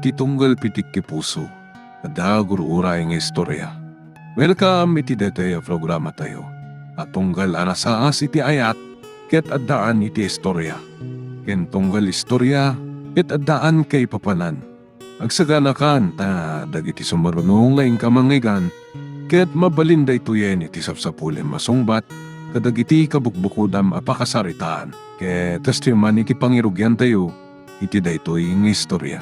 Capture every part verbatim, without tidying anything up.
Ti tunggal pitik ti puso, adda gur-uray nga istorya. Welcome iti daytoy a programatayo a tunggal a nasaas iti ayat ket addaan iti istorya, ken tunggal istorya ket addaan kaipapanan. Agsaganakan ta dagiti sumaruno nga inka mangngeggan ket mabalin daytoyen iti sapsapulem a sungbat kadagiti kabukbukodam a pakasaritaan. Ket kastoy man iti pangirugiantayo iti daytoy nga istorya.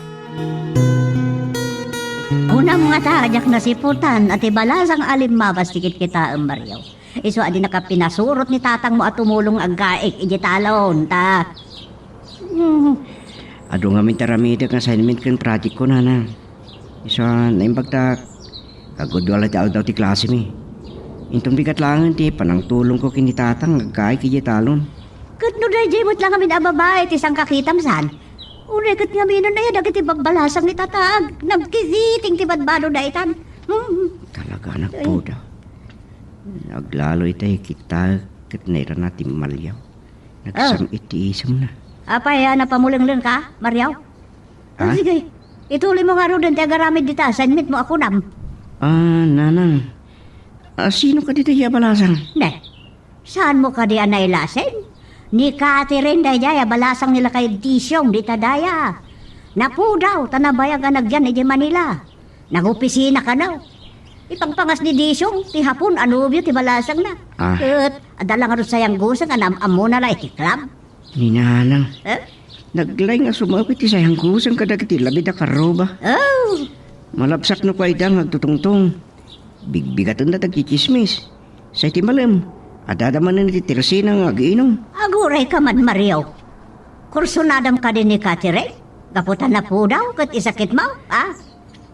Kunam ngata a diak nasiputan a ti balasang a limmabas ti kitkitaem, Mario. Isu a dinaka pinasurot ni tatangmo a tumulong aggaik idiay talon, ta. Hmm. Adu ngamin ti aramidek nga assignment ken project ko, nanang. Isu a naimbagtak, kagudua la ti aldaw ti klasemi. Inton bigat laengen ti panangtulongko ken ni tatang nga aggaik idiay talon. Ket no daydiay met la ngamin a babai ti sangkakitam, saan? Uray ket ngaminen aya dagiti babbalasang ni tata a nagkikiting ti badbado daytan? Hmm. Talaga, ay, nagpuda. Aglalo itay kita ket nairana ti maliaw. Ah. Nagsam-it ti isemna. Apay a napamulenglengka, Mario? Ah? Sige, itulimo ngaruden ti agaramid dita assignmentmo a kunam. Ah, nanang. Ah, sino kadi daydiay a balasang? Ne, saanmo kadi a nailasin? Ni Catherine daydiay a balasang ni lakay Disiong dita daya. Napudaw ta nabayag a nagyan idiay Manila. Nagopisina kano. Ipangpangas ni Disiong ti Hapon a nobio ti balasangna. Ah. Ket adda la ngarud sayangguseng a naam-ammona la iti club. Ni nanang. Eh? Naglaing a sumaok iti sayangguseng kadagiti labid a karruba. Oh. Malabsak no kuayda nga agtutungtong. Bigbigatenda dagiti tsismis. Sa iti malem, adda manen iti tersina nga agiinum. Agurayka man, Mario. Kursunadam kadi ni Catherine? Gapu ta napudaw ket isakitmo, a?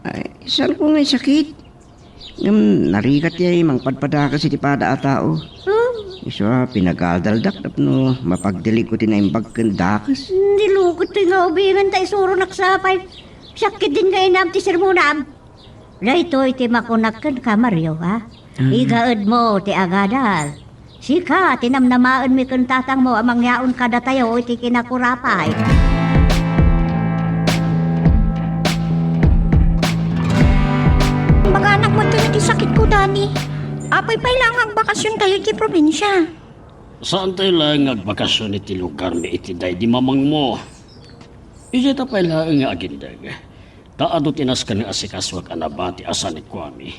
Ay, saanko nga isakit? Ngem narigat ti mangpadpadakes iti pada a tao. Hmm. Isu a pinagadaldak tapno mapagdiligko ti naimbag ken dakes. Nilugot toy nga ubingen ta isuronak sapay. Siak ketdin nga inam ti sermonam. Daytoy ti makunak kenka, Mario, ha? Ah. Igaedmo ti agadal. Sika ti namnamaenmi ken tatangmo a mangyaon kadatayo iti kinakurapay. Imbaganak met ken iti sakitko, Dani. Apay pay la nga agbakasiontayo iti probinsia? Saantayo laeng nga agbakasion iti lugarmi iti daydi mamangmo. Idiayta pay laeng nga agindeg. Ta adu ti nasken nga asikasuak a nabati a sanikuami.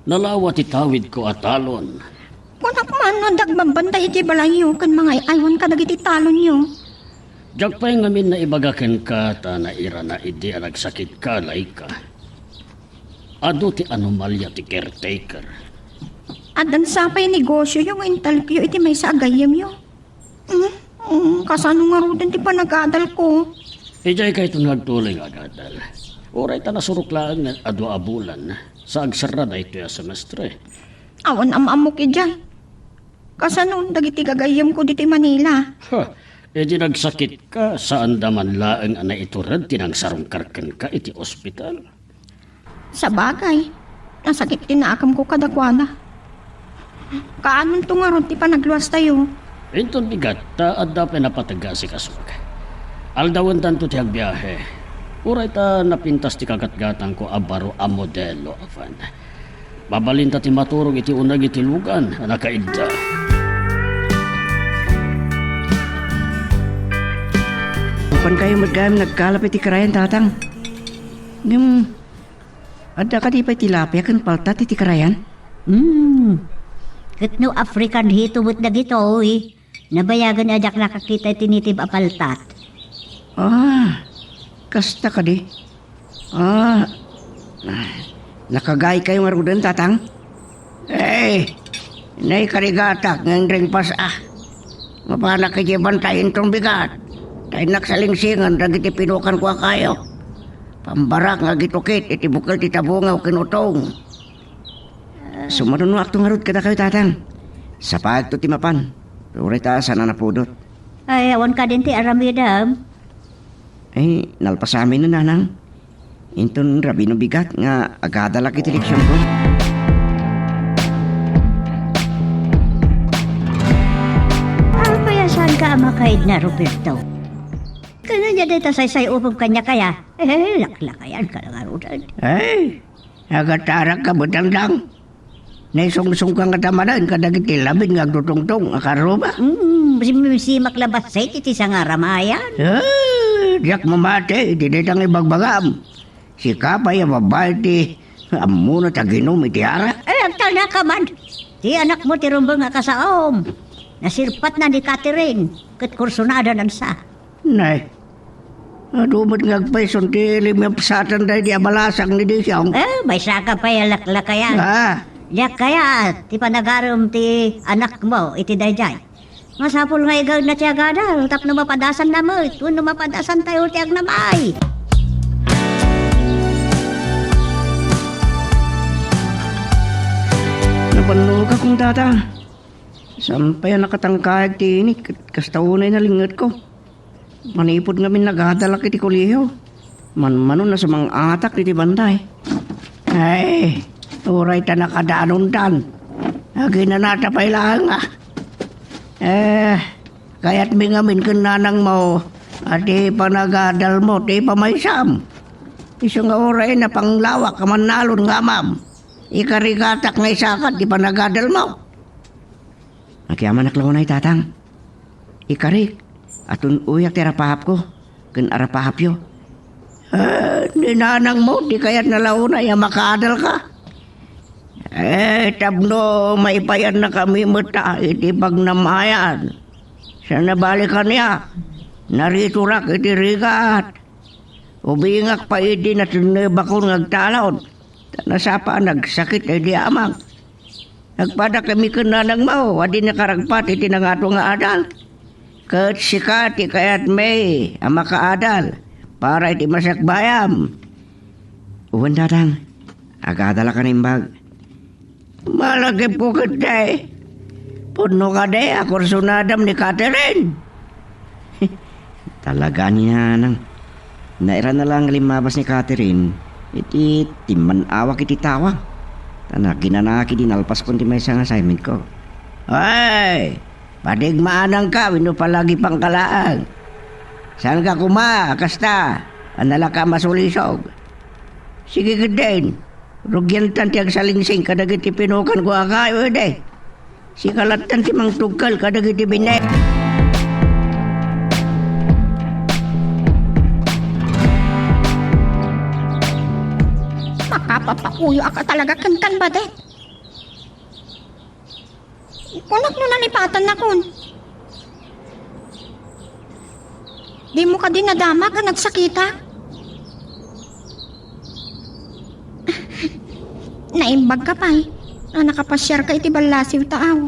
Nalawa ti tawidko a talon. Kunak man no adda agbabantay iti balayyo ken mangay-aywan kadagiti talonyo. Diak pay ngamin naibaga kenka ta nairana idi a nagsakitka, Laika. Adu ti anomalia ti caretaker. Addan sapay negosioyo nga intalekyo iti maysa a gayyemyo. Hmm? Hmm, kasano ngaruden ti panagadalko? Idiay kayton nga agtuloy nga agadal. Uray ta nasurok laeng nga adu a bulan sa agserra daytoy a semestre. Awan am-ammok idiay. Kasano dagiti gagayyemko ditoy Manila? Ha, idi nagsakitka, saanda man laeng a naitured ti nangsarungkar kenka iti ospital. Sabagay, nasakit ti naakemko kadakuada. Kaanonto ngarud ti panagluastayo? Inton bigat, ta adda pay napateg nga asikasuak. Aldawentanto ti agbiahe. Uray ta napintas ti kagatgatangko a baro a modelo a van. Mabalinta ti maturog iti uneg iti lugan a nakaidda. Mapankayo met gayam nagkalap iti karayan, Tatang. Ngem, adda kadi pay tilapia ken paltat iti karayan? Hmm. Ket no African hito met dagitoy, nabayagen a diak nakakita iti native a paltat. Ah, kasta kadi? Ah, nakagaykayo ngaruden, Tatang? Eh, naikarigatak nga inringpas a. Mapanak iti bantay inton bigat. Ta innak salingsingan dagiti pinukanko a kayo. Pambarak nga agitukit iti bukel ti tabungaw ken utong. Sumarunoakto ngarud kadakayo, Tatang. Sapaekto ti mapan. Uray ta saan a napudot. Ay, awan kadin ti aramidem. Ay, nalpasamin, Nanang. Inton rabii no bigat nga agadalak iti leksionko. Apay a saanka a makaidna, Roberto? Kano nia dayta saysay-upem kaniak aya? Eh, laklakayan ka la ngaruden. Ay, agatarakka met, Dangdang. Naisungsongka ngata manen kadagiti labid nga agtutungtong a karruba. Hmm, simsimsimak la bassit iti sangaramayan. Eh, diak mamati iti dayta nga ibagbagam. Sika pay a babai ti ammona ti aginum iti arak? Eh, agtalnaka man. Ti anakmo ti rumbeng a kasaom. Nasirpatna ni Catherine, ket kursunada nansa. Nay, adu met nga agpayson ti limapsatan daydi a balasang ni Disiong. Eh, maysaka pay a laklakayan. Ah. Diak kayat ti panagarem ti anakmo iti daydiay. Masapul nga igaedna ti agadal tapno mapadasanna met wenno mapadasantayo ti agnamay. Napannurogak, Tatang. Saan pay a nakatangkaeg ti inik ket kasta unay nalingetko. Manipud ngamin nagadalak iti kolehiyo, manmanon a sumang-atak iti bantay. Ay, uray ta nakadanontan. Aginanata pay laeng a. Eh, kayatmi ngamin ken nanangmo a ti panagadalmo ti ipamaysam. Isu nga uray napanglawak a mannalon nga amam. Ikarigatak nga isakad ti panagadalmo. Agyamanak la unay, Tatang. Ikarik, a tun-oyak ti arapahapko ken arapahapyo. Eh, ni nanangmo, di kayatna la unay a makaadalka? Eh, tapno maipayannakami met iti pagnamayan. Saan a bale kaniak, naritorak iti rigat. Ubingak pay idi natennebakon nga agtalon, ta nasapa a nagsakit daydi amak. Nagpadakami ken nanangmo a di nakaragpat iti nangato nga adal. Ket sika ti kayatmi a makaadal para iti masakbayam. Wen, Tatang, agadalak a naimbag. Malagipko ketdi. Pudno kadi a kursunadam ni Catherine. Talaga ni Nanang. Nairana la nga limmabas ni Catherine iti timman-awak iti tawag. Ta naginanaak idi nalpaskon ti maysa nga assignmentko. Ay, padigmaananka wenno palagipanka laeng? Saanka koma a kasta a nalaka a masulisog? Sige ketdin. Rugiantan ti agsalingsing kadagiti pinukanko a kayo idi. Sika lattan ti mangtugkal kadagiti bine. Makapapakuyo a ka talaga kenkan, Badet. Kunak no nalipatannakon. Dimo kadi nadama a nagsakitak? Naimbagka pay a nakapasiarka iti ballasiw ta aw.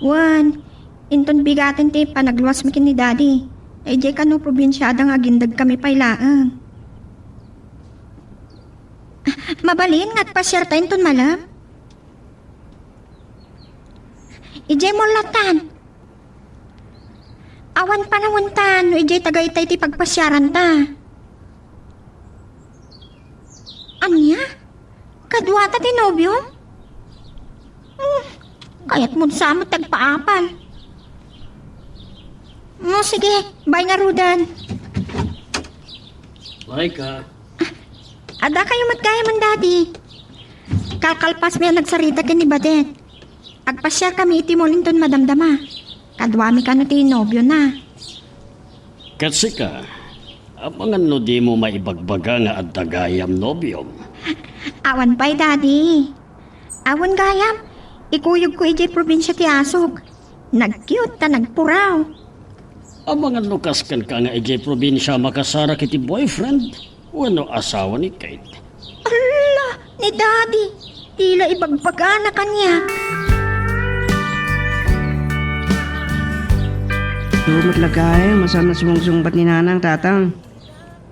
Wen, inton bigaten ti panagluasmi ken ni Daddy, ta idiay kano probinsiada nga agindegkami pay laeng. Mabalin nga agpasiarta inton malem? Idiay mall lattan. Awan panawenta no idiay taga itay ti pagpasiaranta. Ania? Kaduata ti nobiom? Hmm, kayatmon sa met ti agpaapal. No, sige, bye ngaruden. Bye ka. Adda kayo met gayam, Daddy. Kalkalpasmi a nagsarita ken ni Badet. Agpasiarkami iti mall inton madamdama. Kaduami kano ti nobiona. Ket sika, amangan no dimo maibagbaga nga adda gayam nobiom? Awan pay, Daddy. Awan gayam, ikuyogko idiay probinsia ti asok. Nagkiyot ta nagpuraw. Amangan no kas kenka nga idiay probinsia makasarak iti boyfriend wenno asawa ni Kate. Alla, ni Daddy, tila ibagbagana kaniak. Dumet la gayam a saan a sumungsungbat ni Nanang, Tatang.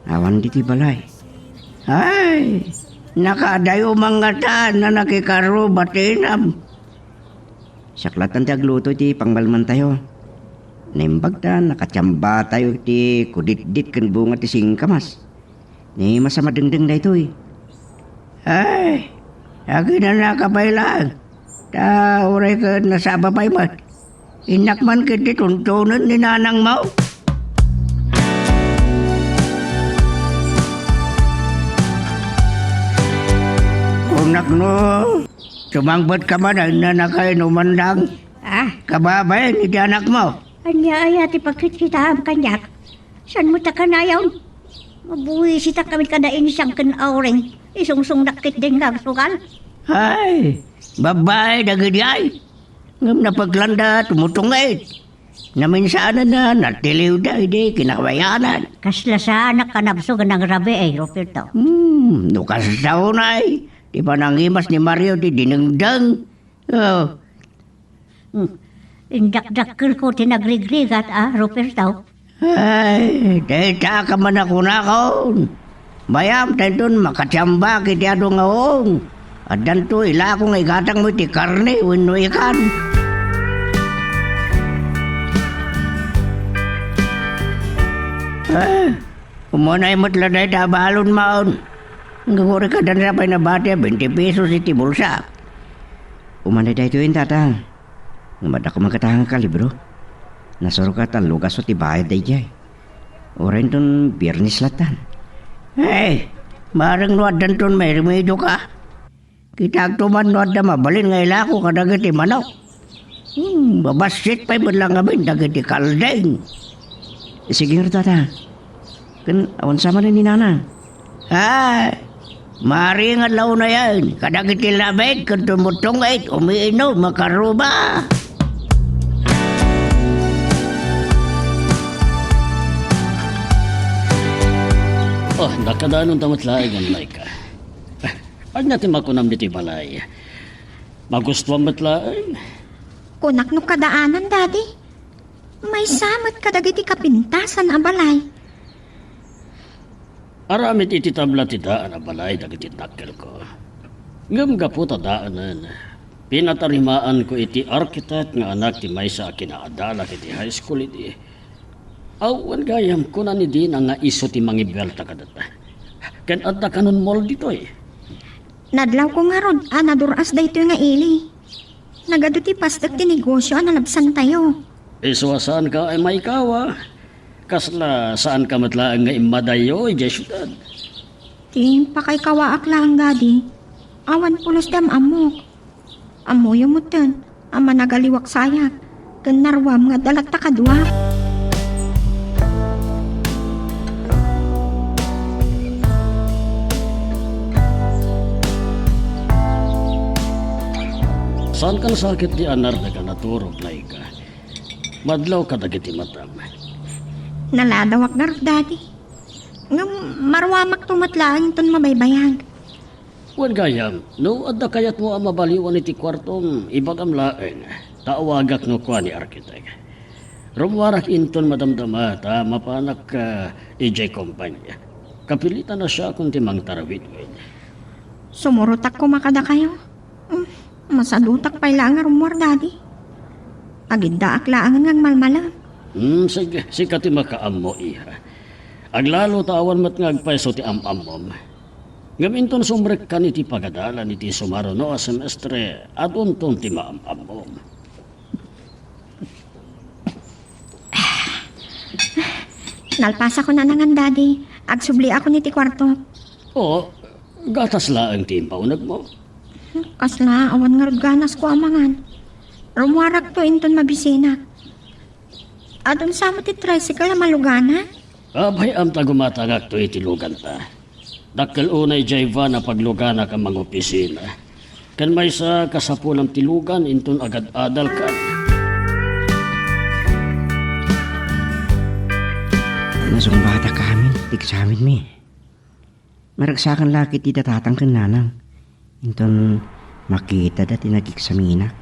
Awan ditoy balay. Ay, nakaadayo man ngatan a nakikarruba ti inam. Siak lattan ti agluto iti pangmalmantayo. Naimbag ta nakatiambatayo iti kuditdit ken bunga ti singkamas. Ni masa madengdeng daytoy. Ay, aginanaka pay laeng. Ta uray ket nasaba pay met. Innak man ketdi tuntunen ni nanangmo. Kunak no, sumangpetka man a inna nakainuman lang. Ah? Kababain iti anakmo. Ania aya ti pagkitkitam kaniak? Saan met a kanayon? Mabuisitak kami kada insang ken Auring. Isungsongnak ketdin nga agsugal. Ay, babbai dagidi ay. Ngem napaglanda, tumutungit. Naminsaanna, natiliwda idi kinawayanan. Kasla saanak a nabsog a nangrabii, Roberto. Hmm, no kasta unay, ti panangimas ni Mario ti dinengdeng. Oh. Hmm. Indakdakkelko ti nagrigrigat, a, Roberto. Ay, dayta ka man a kunakon. Bayam, ta inton makatiambak iti adu nga uong. Addanto ilako nga igatangmo iti karne wenno ikan. Ah, umunay met la dayta a balon maon. Ngem uray kadanna pay nabati a twenty pesos iti bulsa. Umanay daytoyen, Tatang. Ngem adda koma ket a nga kalibro. Nasuroka ta lugaso ti bayad daydiay. Uray inton Biernes lattan. Ay, bareng no addanton mairmedioka. Kitakto man no adda mabalin nga ilako kadagiti manok. Hmm, mabassit pay met la ngamin dagiti kalding. Sige ngarud, Tata. Ken awan sa manen ni Nanang? Ay, maringan la unayen kadagiti labit ken tumutungit, umiinom, makaruba. Oh, nakadanon ta met laeng, Maika. Ania ti makunam ditoy balay? Magustuam met laeng? Kunak no kadaanan, Daddy. Maysa met kadagiti kapintasan a balay. Aramid iti tabla ti daan a balay dagiti dakkelko. Ngem gapu ta daanen, pinatarimaanko iti architect nga anak ti maysa a kinaadalak iti high school idi. Awan gayam, kuna ni Dina nga isu ti mangibuelta kadata. Ken adda kanon mall ditoy. Nadlawko ngarud a nadur-as daytoy nga ili. Nagadu ti pasdek ti negosio a nalabsantayo. Isu a saanka a maikawa. Kasla saanka met laeng nga immadayo idiay siudad. Ti pakaikawaak laeng, Daddy, awan pulos ti am-ammok. Ammoyo metten a managaliwak sayak ken naruam nga adda latta kadua. Saanka nasakit ti anarnek a naturog, Laika? Madlaw kadagiti matam. Naladawak ngarud, Daddy. Ngem maruamakto met laeng inton mabaybayag. Wen gayam, no adda kayatmo a mabaliwan iti kuartom, ibagam laeng, ta awagak no kua ni arkitek. Rummuarak inton madamdama ta mapanak, ah, idiay kompanya. Kapilitan a siakon ti mangtarawidwid. Sumurotak koma kadakayo. Mm, masadutak pay laeng a rummuar, Daddy. Agiddaak laengen nga agmalmalem. Hmm, sige, sika ti makaammo, iha. Aglalo ta awan met nga agpayso ti am-ammom. Ngem inton sumrekkan iti pagadalan iti sumaruno a semestre, adunton ti maam-ammom. Nalpasakon a nangan, Daddy. Agsubliakon iti kuarto. O, gatas laeng ti impaunegmo. Kasla awan ngarud ganasko a mangan. Rummuarakto inton mabisinak. Adun sa met ti tricycle a malugana? Apay, am ta gumatangakto iti luganta. Dakkel unay diay van a pagluganak a mangopisina. Ken maysa, kasapulam ti lugan inton agad-adalkan. Nasungbatak amin ti eksamenmi. Maragsakan la ketdi da tatang ken nanang. Inton makitada ti nageksamenak.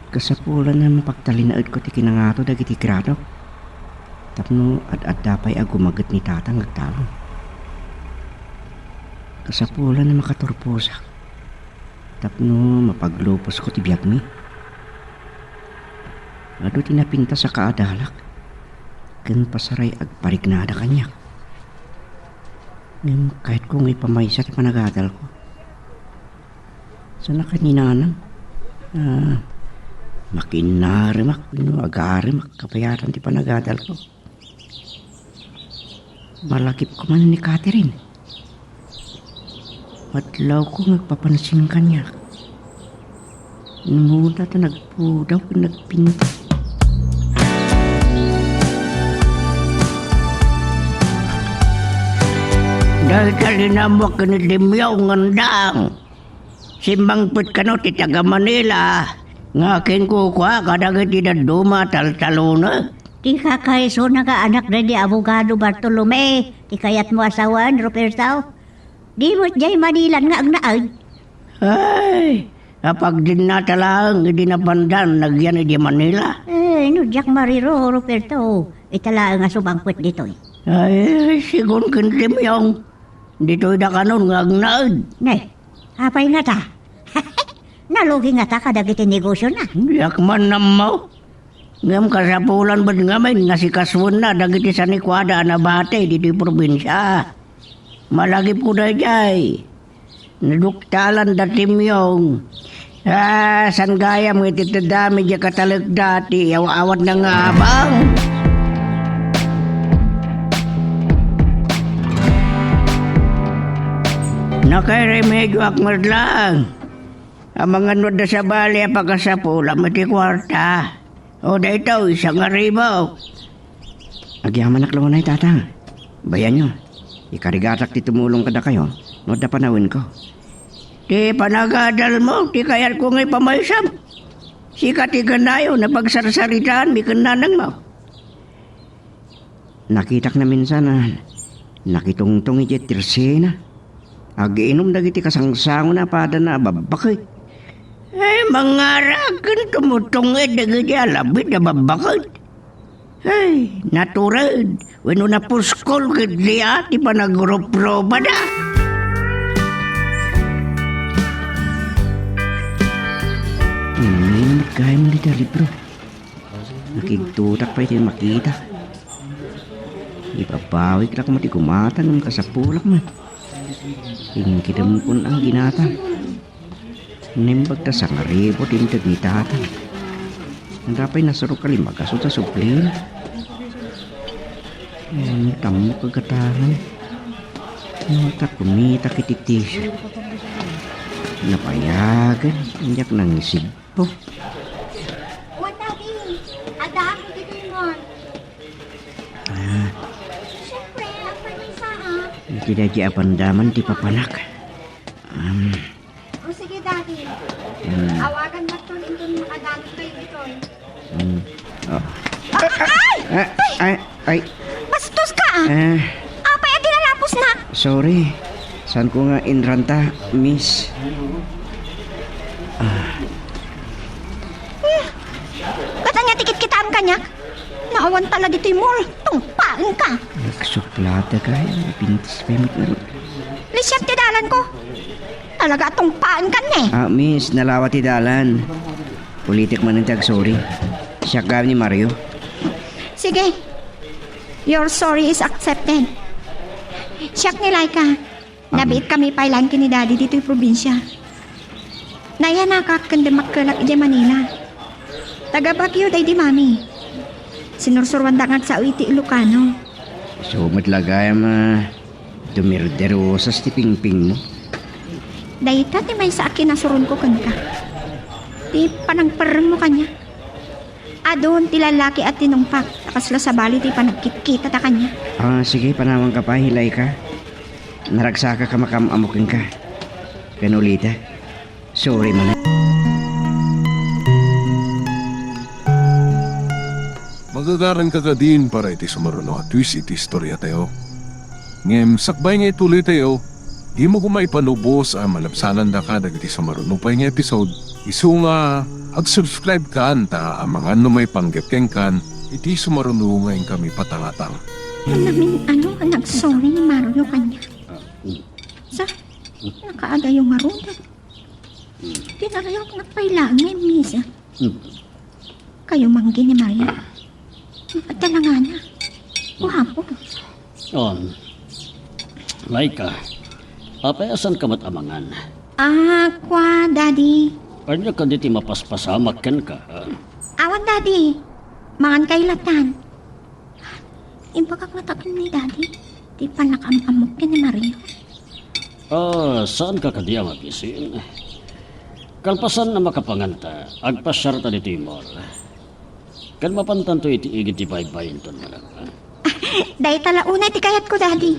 Kasapulan a mapagtalinaedko ti kinangato dagiti gradok. Tapno ad-adda pay a gumaget ni tatang agtalon. Kasapulan a makaturposak. Tapno mapagluposko ti biagmi. Adu ti napintas a kaadalak ken pasaray agparignada kaniak. Ngem kayatko nga ipamaysa ti panagadalko. Sana ket ni nanang, ah, Makiinnaremak wenno agaremak kabayatan ti panagadalko. Malagipko man ni Catherine. Madlawko nga agpapansin kaniak. Nanguda ta nagpudaw ken nagpintas. Dayta linamok ken ni Demyong nga andang. Simmangpet kano ti taga Manila nga kinkukua kadagiti dadduma a taltalonek. Ti kakaisuna nga anak daydi Abogado Bartolome, ti kayatmo a sawen, Ruperto? Di met diay Manilan nga agnaed? Ay, apagdinnata laeng idi napandan nagyan idi Manila. Eh, no diak mariro, Ruperto, ita laeng a sumangpet ditoy. Ay, sigun ken Demyong, ditoy da kanon nga agnaed. Ne, apay ngata? Nalugi ngata kadagiti negosiona? Diak man ammo. Ngem kasapulan met ngamin nga sikasuenna dagiti sanikuada a nabati ditoy probinsia. Malagipko daydiay. Naduktalan da Demyong. Ah, saan gayam nga iti tedda, media katalekda ti aw-awatna nga abang. Nakairemedioak met laeng. Amangan no adda sabali a pakasapulam iti kuarta. O daytoy, sangaribu. Agyamanak la unay, Tatang. Bayanyo, ikarigatak ti tumulong kadakayo no adda panawenko. Ti panagadalmo ti kayatko nga ipamaysam. Sika ti kanayon a pagsarsaritaanmi ken nanangmo. Nakitak naminsan a nakitungtong idiay tersena. Agiinum dagiti kasangsangona a padana a babbaket. Ay, mangarag ken tumutunged dagiti alabit a babbaket. Ay, natured wenno napuskol ket dia ti panagrupropada. Ngamin met gayam dita libro. Nakigtotak pay ti makita. Ibabawik la koma ti gumata ngem kasapulak met. Ingkidemkon ang ginata. Naimbag ta sangaribu ti inted ni Tatang. Adda pay nasurok a limagaso ta sublina. Ay, tammok a gatangan. Ngem ta kumitak iti tissue. Napayagen, diak nangisig. Oh. Wan, Daddy. Adda ako ditoy mall. Ah. Siyempre, ang panisa, ah. Iti daydi a pandaman ti papanak. Um. O, sige, Daddy. Hmm. Awagan mo ito, ito yung makadami kayo dito, eh. Hmm. Oh. Ah, ay! Ah, ay! Ay, ay. Bastos ka, ah! Eh. Apay a dinalapos na? Sorry. Saan ko nga inranta, miss? Ah. Hmm. Ket ania ti kitkitaem kaniak? Naawan ta la ditoy mall. Tungpaen ka. Nagsuplada ka, eh. Pintis pa yung... Lisiak ti dalan ko. Talaga, tungpaen ka, ne? Ah, miss, nalawa ti dalan. Ulitek manen ti agsorry. Siak gayam ni Mario. Sige. Your sorry is accepted. Siak ni Laika. Nabiit kami pay laeng ken ni Daddy ditoy probinsia. Nayanakak ken dimmakkelak idiay Manila. Taga Baguio daydi Mami. Sinursuroanda nga agsao iti Ilocano. Isu met la gayam a dumirderosas ti pingpingmo. Dayta ti maysa a kinasuronko kenka. Ti panangperrengmo kaniak. Adun ti lallaki a tinungpak ta kasla sabali ti panagkitkitata kaniak. Ah, sige, panawanka pay, Laika. Naragsakak a makaam-ammo kenka. Ken ulitek, sorry manen. Magagaranka kadin para iti sumaruno a twist iti istoriatayo. Ngem sakbay nga ituloytayo, dimo koma ipanubos a malabsanandaka dagiti sumaruno pay nga episode, isu nga ag-subscribe kan ta amangan no maipanggep kenkan iti sumaruno nga inkami patangatang. Namin-ano a nagsorry ni Mario kaniak. Sa, nakaadayo ngarud. Pinarayawak na pay laeng nga immisa. Hmm. Kayo manggi ni Maria. Ang patalangana. Guwapo. On. Laika, apay a saanka met amangan? Ah, kua, Daddy. Ania kadi ti mapaspasamak kenka, ha? Awan, Daddy. Mangan kay latan. Imbagak ngata ken ni Daddy ti pannakaam-ammok ken ni Mario. Ah, saanka kadi a mabisin? Kalpasan a makapanganta, agpasiarta ditoy mall. Ken mapantanto iti igid ti baybay inton malem, ha? Dayta la unay ti kayatko, Daddy.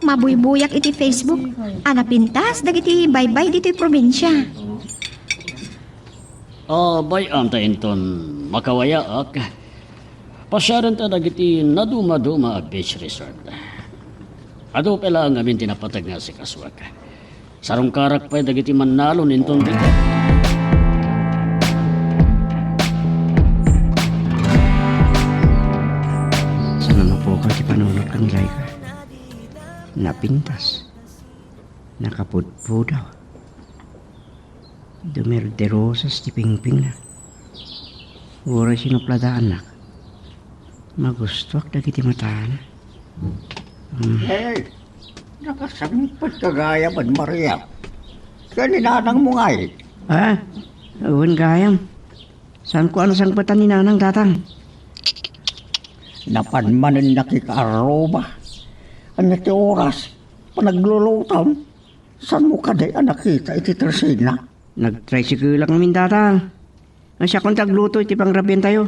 Mabuybuyak iti Facebook a napintas dagiti baybay ditoy probinsia. Ah, bay-am ta inton makawayaak. Pasiarenta dagiti nadumaduma a beach resort. Adu pay laeng ngamin ti napateg nga asikasuak. Sarungkarak pay dagiti mannalon inton dita. Saan a mapukaw ti panunot ken ni Laika? Napintas. Nakapudpudaw. Dumerderosas ti pingpingna. Uray sinupladaannak, magustuak dagiti matana. Hmm. Hey, nakasangpetka gayam, Maria. Ken ni nanangmo ngay? Ah, wen gayam. Saanko a nasangpetan ni nanang, tatang. Napan manen nakikaarruba. Ania ti oras? Panaglulutom? Saanmo kadi a nakita iti tresena? Nagtricycle-ak ngamin, tatang. Siakon ti agluto iti pangrabiantayo.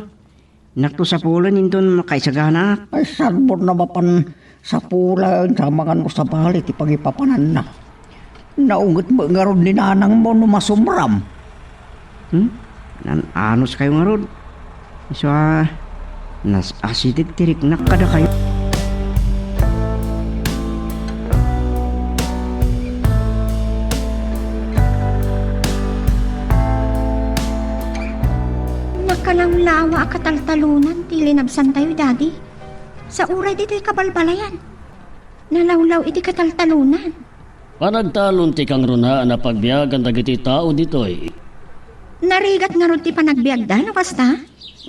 Nakto sapulen inton makaisaganaak. Ay, saanmo a mapan sapulen ta mangan mo sabali ti pangipapananna. Naunget met ngarud ni nanangmo no masumram. Hmm? Nan-anos kayo ngarud. Isu a, nas-asideg ti riknak kadakayo. Nakalawlawa a kataltalonan ti linabsantayo, Daddy. Sa uray ditoy kabalbalayan, nalawlaw iti kataltalonan. Panagtalon ti kangrunaan a pagbiagan dagiti tao ditoy. Narigat ngarud ti panagbiagda, no kasta?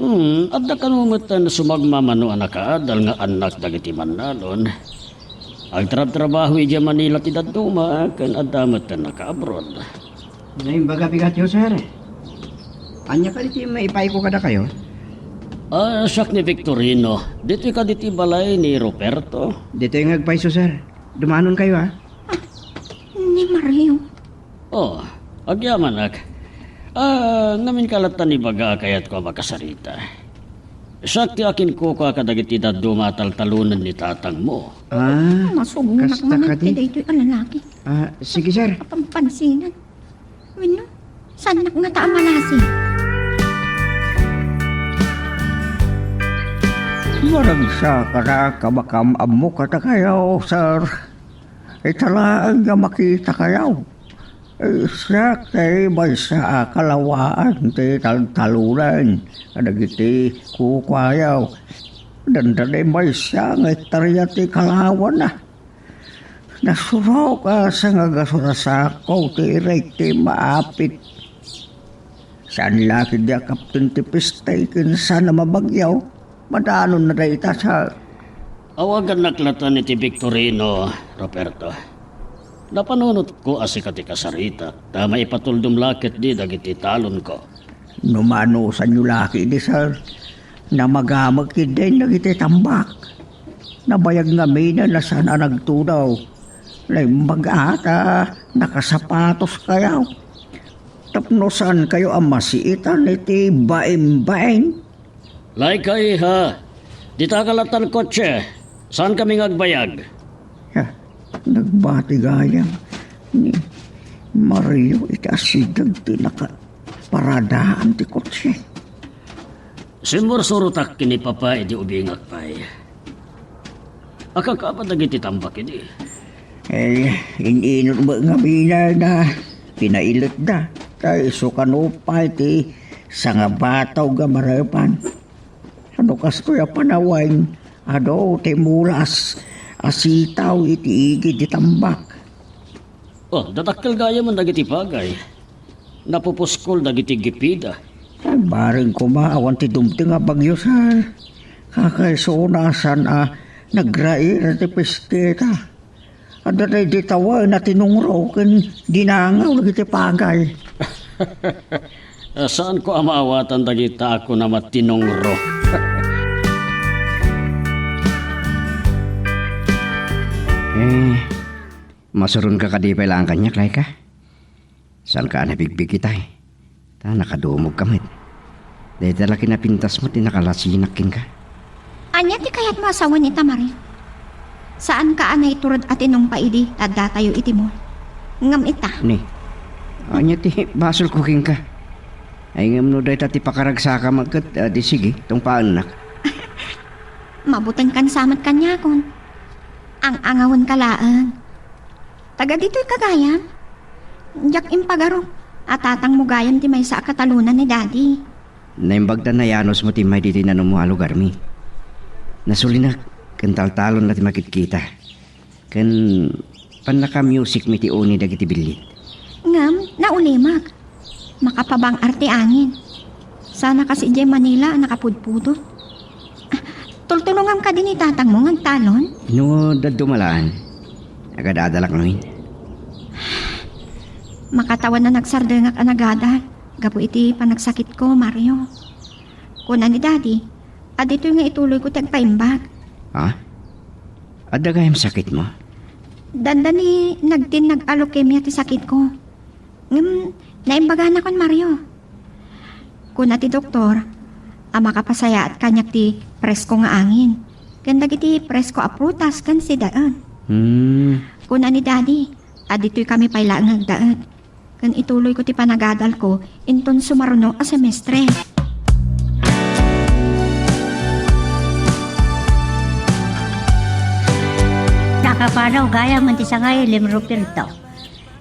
Hmm, adda kano metten sumagmamano a nakaadal nga annak dagiti mannalon. Agtrabtrabaho idiay Manila ti dadduma, ken adda metten nakaabroad. Naimbag a bigatyo, sir. Ania kadi ti maipayko kadakayo? Ah, siak ni Victorino. Ditoy kadi ti balay ni Roberto? Ditoy nga agpayso, sir. Dumanon kayo, ah. Ah, ni Mario. Oh, agyamanak. Ah, ngamin ka latta ibaga a kayatko a makasarita. Siak ti akinkukua kadagiti dadduma a taltalonen ni tatangmo. Ah, masugnak kasta manen kadi? Ti daytoy a lalaki. Ah, sige, sir. Apampansinan. Wenno, saannak ngata a malasi? Maragsak a kamakam-ammo kadakayo, sir. Ita laeng nga makitakayo. Eh, siak ti maysa a kalawaan ti taltalonen kadagiti kukuayo. Dandani maysa nga hektarya ti kalawana. Nasurok a sangagasurasaak ti irek ti maapit. Saan la ketdi a kapten ti peste ken saan a mabagyo. Madanonna dayta, sir. Awagannak latta iti Victorino, Roberto. Napanunotko a sika ti kasaritak, ta maipatuldom la ketdi dagiti talonko. No maanosanyo la ketdi, sir, namagamekyo ketdi dagiti tambak. Nabayag ngamin a saan a nagtudaw. Naimbag a ta nakasapatoskayo. Tapno saankayo a masiitan iti baimbaim. Laika, iha. Dita ka latta ti kotse. Saankami nga agbayag? Ha, nagbati gayam ni Mario iti asideg ti nakaparadaan ti kotse. Simmursurotak ken ni Papa idi ubingak pay. Akakapa dagiti tambak idi? Eh, in-inut met ngamin a pinailetda. Ta isu kano pay ti sangabatog a marepan. No kastoy a panawen, adu ti mulas a sitaw iti igid ti tambak. Oh, dadakkel gayamen dagiti pagay. Napupuskol dagiti gipida. Bareng koma awan ti dumteng a bagyo, sir. Kakaisuna a saan a nagrair ti peste ta. Adda daydi tawen a tinungro ken dinangaw dagiti pagay. Saanko a maawatan dagita a kunam a tinongro. Eh, masuronka kadi pay laeng kaniak, Laika? Saanka a nabigbig itay? Ta nakadumogka met. Dayta la kinapintasmo ti nakalasinak kenka. Ania ti kayatmo a sawen ita, Mario? Saanka a naiturod a tinungpa idi ta addatayo iti mall? Ngem ita? Ni, ania ti basolko kenka? Ay, ngem no dayta ti pakaragsakam ket, a, di sige, tungpaennak. Mabutengkan sa met kaniakon. Ang-angawenka laeng. Taga ditoyka gayam? Diak impagarup a tatangmo gayam ti maysa a katalonan ni Daddy. Naimbag ta nayanusmo ti immay ditoy nanummo a lugarmi. Nasulinak ken taltalonna ti makitkita. Ken pannakamusikmi ti uni dagiti billit. Ngem, naulimek. Makapabang-ar ti angin. Sana kas idiay Manila a nakapudpudot. Ah, tultulongam kadi ni tatangmo nga agtalon? No dadduma laeng, agad-adalak ngamin. Makatawan a nagsardengak a nagadal gapu iti panagsakitko, Mario. Kuna ni Daddy, a ditoy nga ituloyko ti agpaimbag. Ha? Adda gayam sakitmo? Dandani nagtinnag a leukemia ti sakitko. Ngem, naimbaganakon, Mario. Kuna ti doktor a makapasayaat kaniak ti presko nga angin, ken dagiti presko a prutas ken sidaen. Hmm. Kuna ni Daddy a ditoy kami pay laeng nga agdaet, ken ituloyko ti panagadalko inton sumaruno a semestre. Nakapanaw gayam ti sangay, Lim Ruperto.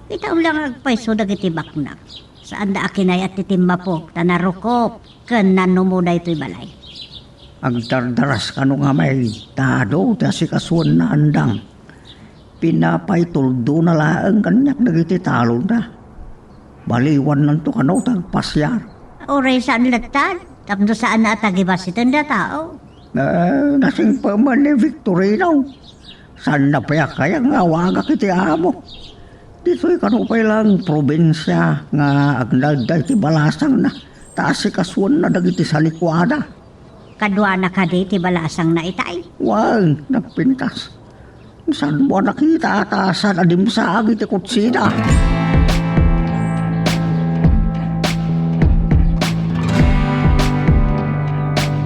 Ita la nga agpayso dagiti baknang. Saanda a kinayat ti timmapok, ta narukop ken nanumo daytoy balay. Agdardaras kano nga may tado ti asikasuenna andang. Pinapaytuldona laeng kaniak dagiti talonna. Baliwannanto kano ti agpasiar. Uray saan latta, tapno saanna a tagibasiten a tao. Eh, nasingpet met ni Victorino. Saanna pay a kayat nga awagak iti amo. Ditoy kano pay laeng probinsia nga agnaedda iti balasangna, ta asikasuenna dagiti salikuada. Kaduana kadi ti balasangna itay? Wen, nagpintas. Saanmo a nakita a ta saan a dimsaag iti kutsina.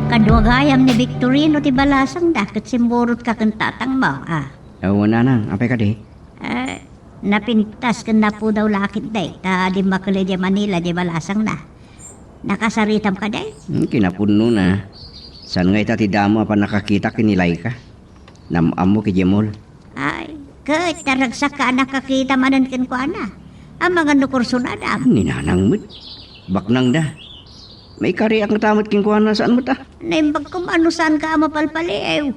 Kadua gayam ni Victorino ti balasangda ket simmurotka ken tatangmo, a. Aw, nanang, apay kadi? Eh, napintas ken napudaw la ketdi, ta dimmakkel idiay Manila diay balasangna. Nakasaritam kadi? Hmm, kinapudnona. Saan nga ita ti damo a pannakakitak ken ni Laika? Nam-ammok idiay mall. Ay, ket, ta ragsakka a nakakita manen kenkuana. Amangan no kursunadam. Ni nanang met. Baknangda. Maikariak ngata met kenkuana, saan met a? Naimbag koma no saanka a mapalpaliiw.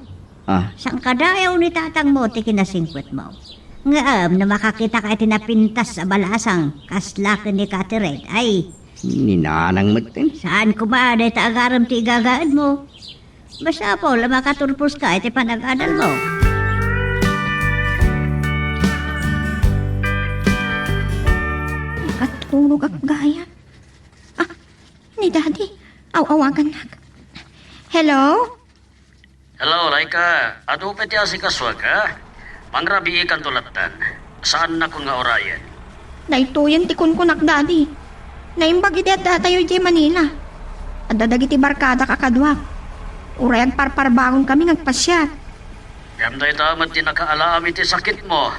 Ah. Saan kadayaw ni tatangmo ti kinasingpetmo? Ngem no makakitaka iti napintas a balasang, kasla ken ni Catherine, ay. Ni nanang met, eh. Saan koma dayta agarem ti igagaedmo? Masapul a makaturposka iti panagadalmo. Nakaturogak gayam. Ah, ni Daddy. Aw-awagannak. Hello? Hello, Laika. Adu pay ti asikasuak, a? Mangrabiikanto lattan. Saannakon nga urayen. Daytoyen ti kunkunak, Daddy. Naimbag idi addatayo idiay Manila. Adda dagiti barkadak a kaduak. Uray agparparbangon kami nga agpasiar. Ngem dayta met ti nakaalaam iti sakitmo.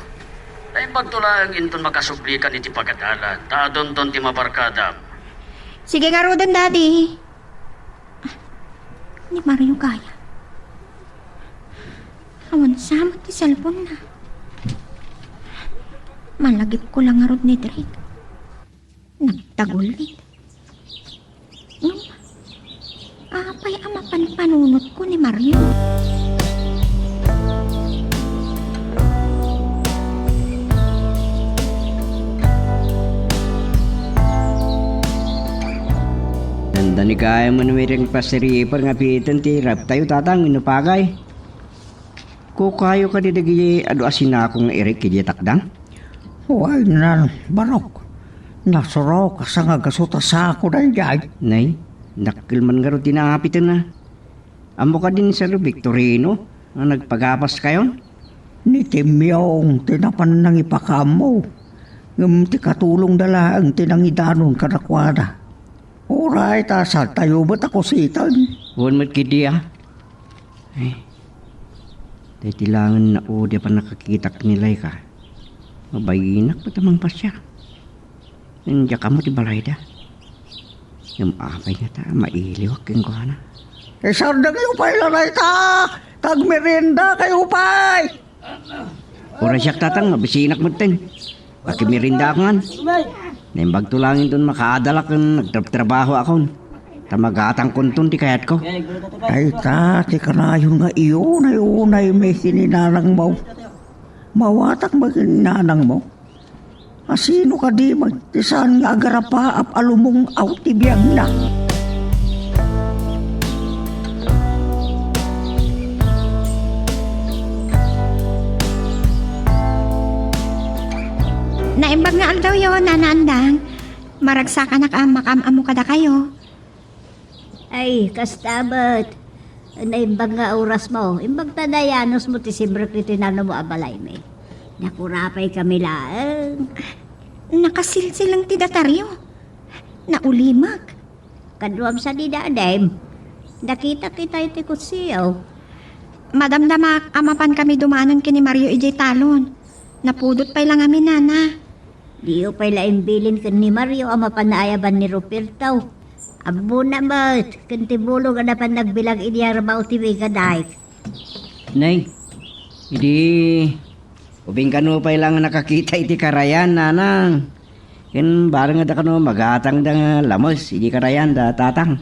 Naimbagto laeng inton makasublikan iti pagadalan, ta adunton ti mabarkadam. Sige ngaruden, Daddy. Ah, ni Mario gayam. Awan sa met ti cellphone-na. Malagipko la ngarud ni Drake. Nagtagullit. Ngem, apay a mapanpanunotko ni Mario? Dandani gayam a namireng pasiriper nga piten ti raptayo, Tatang, wenno pagay. Kukayo kadi dagiti adu a sinako nga irek idiay takdang? Wen, Barok. Nasurok, asa nga gasu ta sako daydiay? Nay, dakkel man ngarud ti naapitenna. Ammo kadi ni Sir Victorino nga nagpagapaskayon? Ni Timyong ti napan nangipakaammo, ngem ti katulongda laeng ti nangidanon kadakuada. Uray ta saantayo met a kusiten. Wen met ketdi a. Ay, daytoy laengen nga udi a pannakakitak ni Laika. Mabayinak met a mangpasiar. Ngem diak ammo ti balayda. Ngem apay ngata a mailiwak kenkuana? Isardengyo pay la dayta! Tagmeriendakayo pay! Uray siak, Tatang, mabisinak metten. Makimeriendaak ngan. Naimbagto laeng inton makaadalak ken agtrabtrabahoakon. Ta magatangkonton ti kayatko. Dayta ti kanayon nga iunay-unaymi ken ni nanangmo. Mawatak met ken ni nanangmo. Asino kadi met ti saan nga agarapaap a lumung-aw ti biagna? Naimbag nga aldawyo, Nana Andang. Maragsakanak a makaam-ammo kadakayo. Ay, kasta met. Naimbag nga orasmo. Imbag ta nayanusmo ti simrek iti nanomo a balaymi. Nakurapay kami laeng. Nakasilsilang ti dataryo. Naulimek. Kaduam sa di dadem. Nakita kita iti kutsiyo. Madamdamak a mapan kami dumanon ken ni Mario idiay talon. Napudot pay la ngamin, Nana. Diyo pay la imbilin ken ni Mario a mapan naayaban ni Ruperto. Ammona met ken ti bulo nga napan nagbilang idi armaw ti Mega Dike. Nay, idi ubing kano pay la nga nakakita iti karayan, Nanang. Ken bareng a da kano magatangda nga lames idi karayan da Tatang.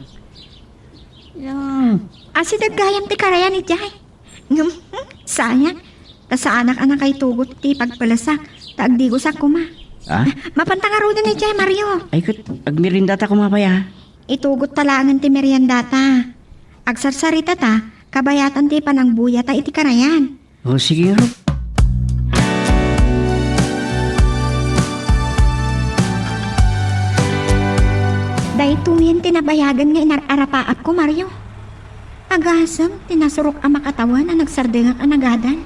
Hmm. Asideg gayam ti karayan idiay. Ngem, hmm, sayang. Ta saanak a nakaitugot ti pagpelesak, ta agdigosak koma. Ah? Mapanta ngaruden idiay, Mario. Ay, ket agmeriendata koma pay, ah. Itugotta laengen ti meriendata. Agsarsaritata, kabayatan ti panangbuyata iti karayan. O, sige ngarud. Daytoyen ti nabayagen nga inar-arapaapko, Mario. Agasem ti nasurok a makatawen a nagsardengak a nagadal.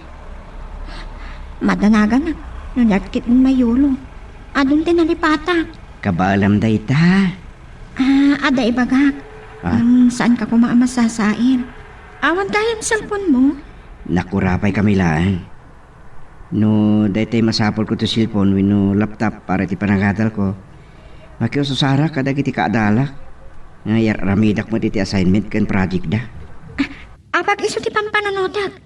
Madanaganak no diak ketdin mayulo. Adun ti nalipatak. Kabaelam dayta. Ah, adda ibagak. Ah? Hmm, saanka koma a masasair. Awan gayam cellphone mo? Nakurapay kami laeng. No daytoy masapulko ti cellphone wenno laptop para iti panagadalko, makiususarak kadagiti kaadalak nga iyar-aramidak met iti assignment ken project da. Ah, apag isu ti pampanunotek.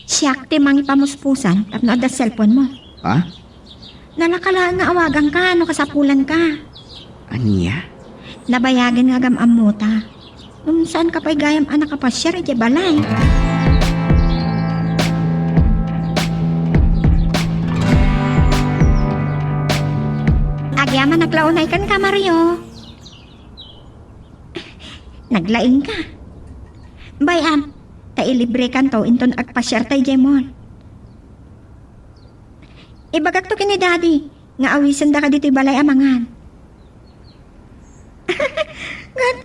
Siak ti mangipamuspusan tapno adda cellphone mo. Ha? Nalaka laeng nga awaganka no kasapulanka. Ania? Nabayagen nga agam-ammota. Ngem saanka pay gayam a nakapasiar idiay balay. Agyamanak la unay kenka, Mario. Naglaingka. Bay-am, ta ilibrekanto inton agpasiarta idiay mall. Ibagakto ken ni Daddy nga awisenda kaditoy balay a mangan. Ngem,